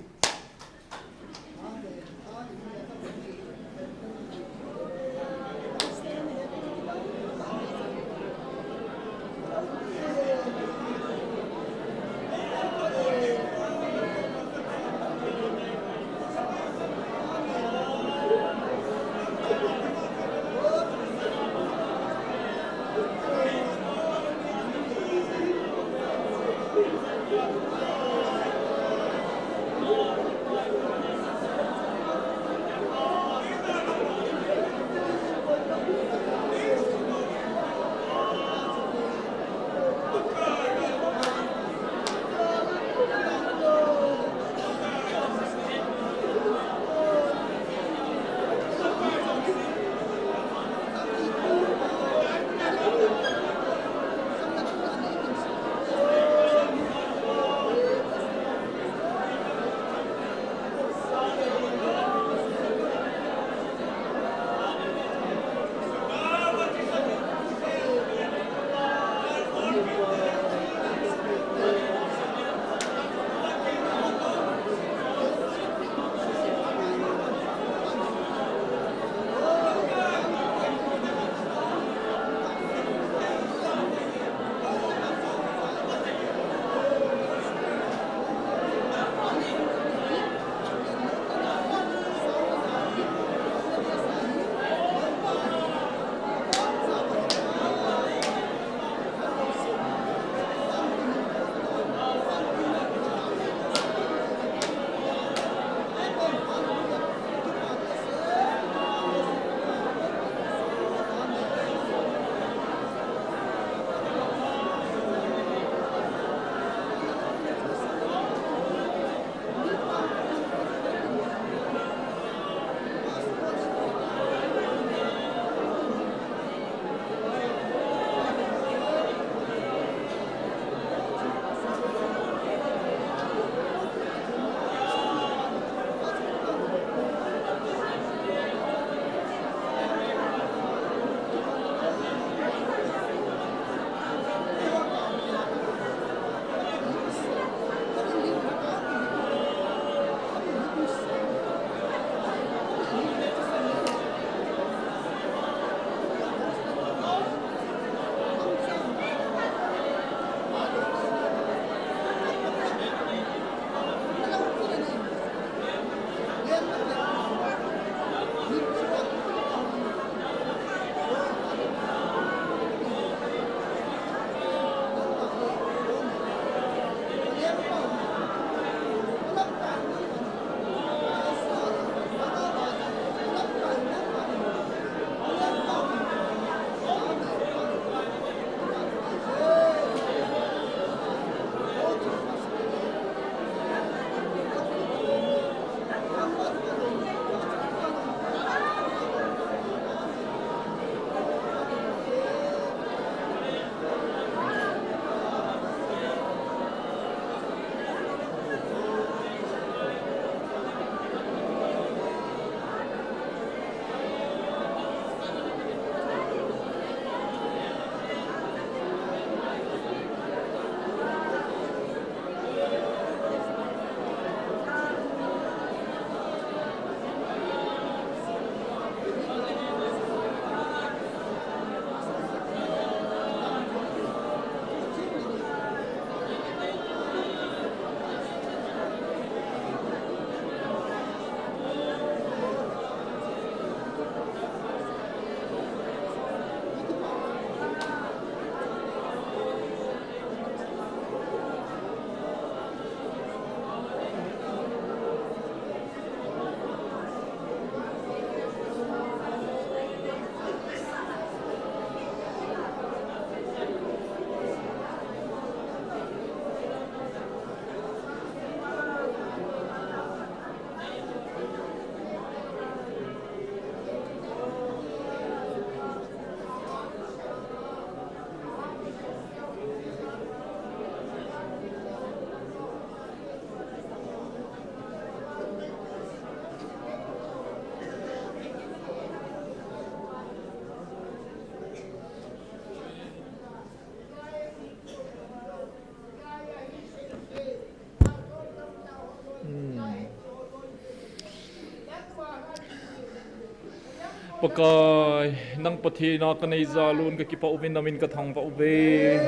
Pakai, nang Pathen a kanei jal un kakipah uvin, namin kathangvah uve.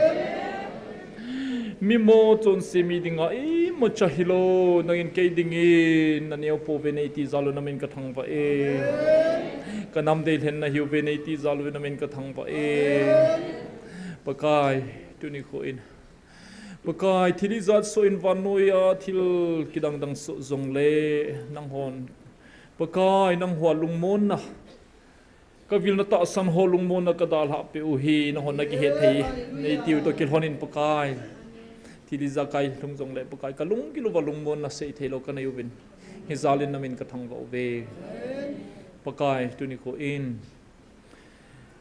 Mimo chonse mi dinga imacha hilou, nangin kei dingin naneo pouve neiti jal un namin kathangvah e. Kanam deilhen nahiuve neiti jal un namin kathangvah e. Pakai, tuni kho in. Pakai, thil ijat soh in vannoiya thil kidang dang soh jongle, nanghon. Pakai, nangho a lungmonna. Kavilna tahsan ho lungmonna kadalhah peh u hi, nanghon nakihet thei neitiu toh kilhon in Pakai. Thil ijakai lhung jongle Pakai, kalung gil uva lungmonna seitheilou kanei uvin. Hijal in namin kathangvah uve. Pakai, tuni kho in.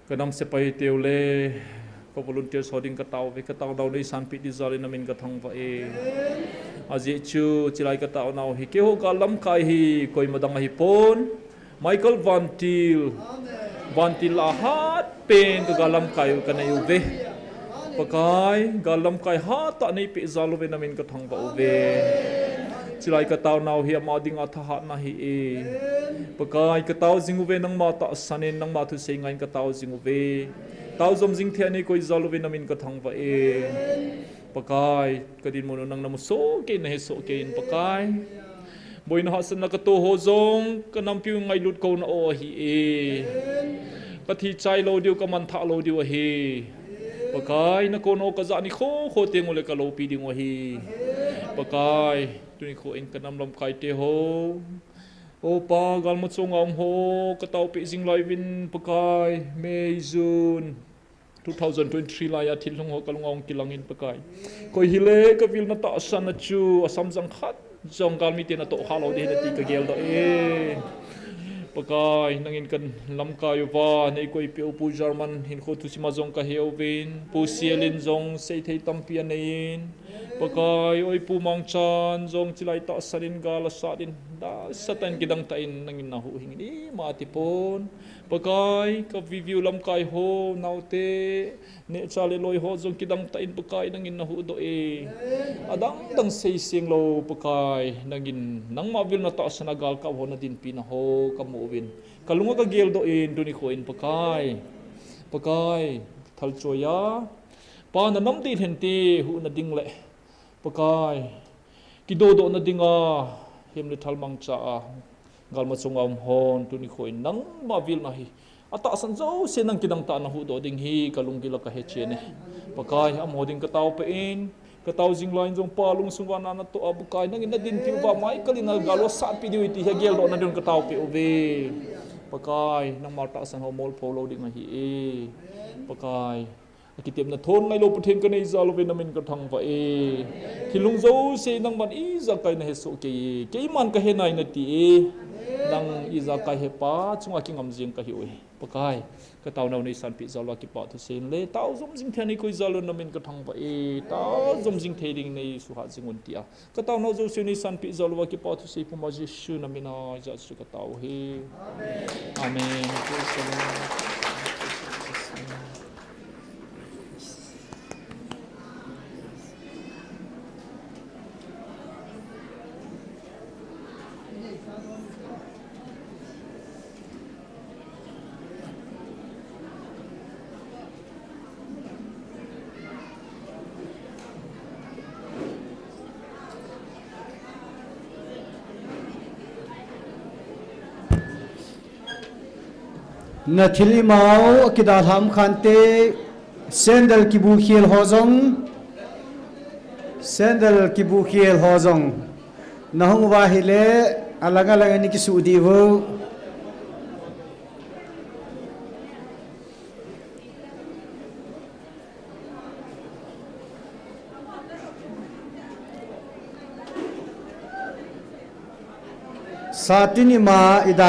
Kanam sepai teu le, ka volunteers ho ding katao uve, kataonau neisanpeh di jal in namin kathangvah e. Ajeh chu, chilai kataonau hi, keiho gal lamkai hi, koima dang ahipon. Michael Vantil. Vantil a hatpen kagal lamkai u kanei uve. Pakai, gal lamkai hatah neipeh jal uve, namin kathangvah uve. Chilai kataonau hi ama dinga thahatna ahi e. Pakai, katao jing uve, nangma tahsan in, nangma thusei ngai in katao jing uve. Tao jom jing thei a neikoi jal uve, namin kathangvah e. Pakai, kadinmun u nang namu sohkei in, nahe sohkei in, Pakai. Boina hahsatna katoh ho jong, kanampiu ngailut kouna o ahi e. Kathi chai lou diu, kamanthah lou diu ahi. Pakai, nakouna o kajah nikho kho teng ule kaloupi dingu ahi. Pakai, tuni kho in kanam lamkai teho. O Pa, galma chunga um ho, kataopeh jing lai uvin, Pakai, May, June. Two thousand twenty-three laiya thil lhung ho kalunga hung kilang in Pakai. Koi hile kavilna tahsan a chu asam jang khat jong galmite natoh khalou ding ahi nati kageldoh e. Pakai, nangin kalamkai uva, neikoipeh u Pu German hinkho thusim a jong kahe uvin, Pu Siel in jong seithei tampi anei in. Pakai, oi Pu Mangchan jong chilai tahsan in gal asat in, dasatah in kidangtah in nangin nahuhhing in ima tipon. Pakai, ka viviu lamkai ho, naote, neocha le loi ho jong kidangtah in Pakai nangin nahuhdoh e. Adang dang seiseng lou Pakai, nangin nangma vilna tahsan a galkap ho nadinpina ho kamu uvin. Kalunga kageldoh in tuni kho in Pakai. Pakai, thalchoi a. Pa nanam deilhen te huhna ding le. Pakai, kidodohna dinga, hem le thal mangcha a, galma chunga um hon, tuni kho in nangma vilna hi. Atahsan jouse nang kidangtah a nahuhdoh ding hi, kalunggil a kahechen e. Pakai, amaho ding kataopeh in, katao jing lai in jong Pa lungsung uva na natoh a Pakai, nangin nadinpi uva Michael in agal u asatpi diu ahi ti hi ageldohna ding kataopeh uve. Pakai, nangma tahsan ho molpho lou ding ahi e. Pakai, akitepna thon ngailou Pathen kanei jal uve, namin kathangvah e. Thil lhung jouse nangman ijakai nahe sohkei e. Keiman kahe nai nati e. Nang ijakai hepa chunga kingam jeng kahiu e. Pakai, kataonau neisanpeh jal uva kipah thusei in le. Tao jom jing thei a neikoi jal un namin kathangvah e. Tao jom jing thei ding neisuhhat jing un tia. Kataonau jouse neisanpeh jal uva kipah thusei puma Jesu namin a ijat chu katao hi. Amen. Praise the Lord. Nathil imau akidalhah khante, sandal kibukhel ho jong, sandal kibukhel ho jong. Nahung uva ahile, alang alang a neikisuh diu. Satin ima ida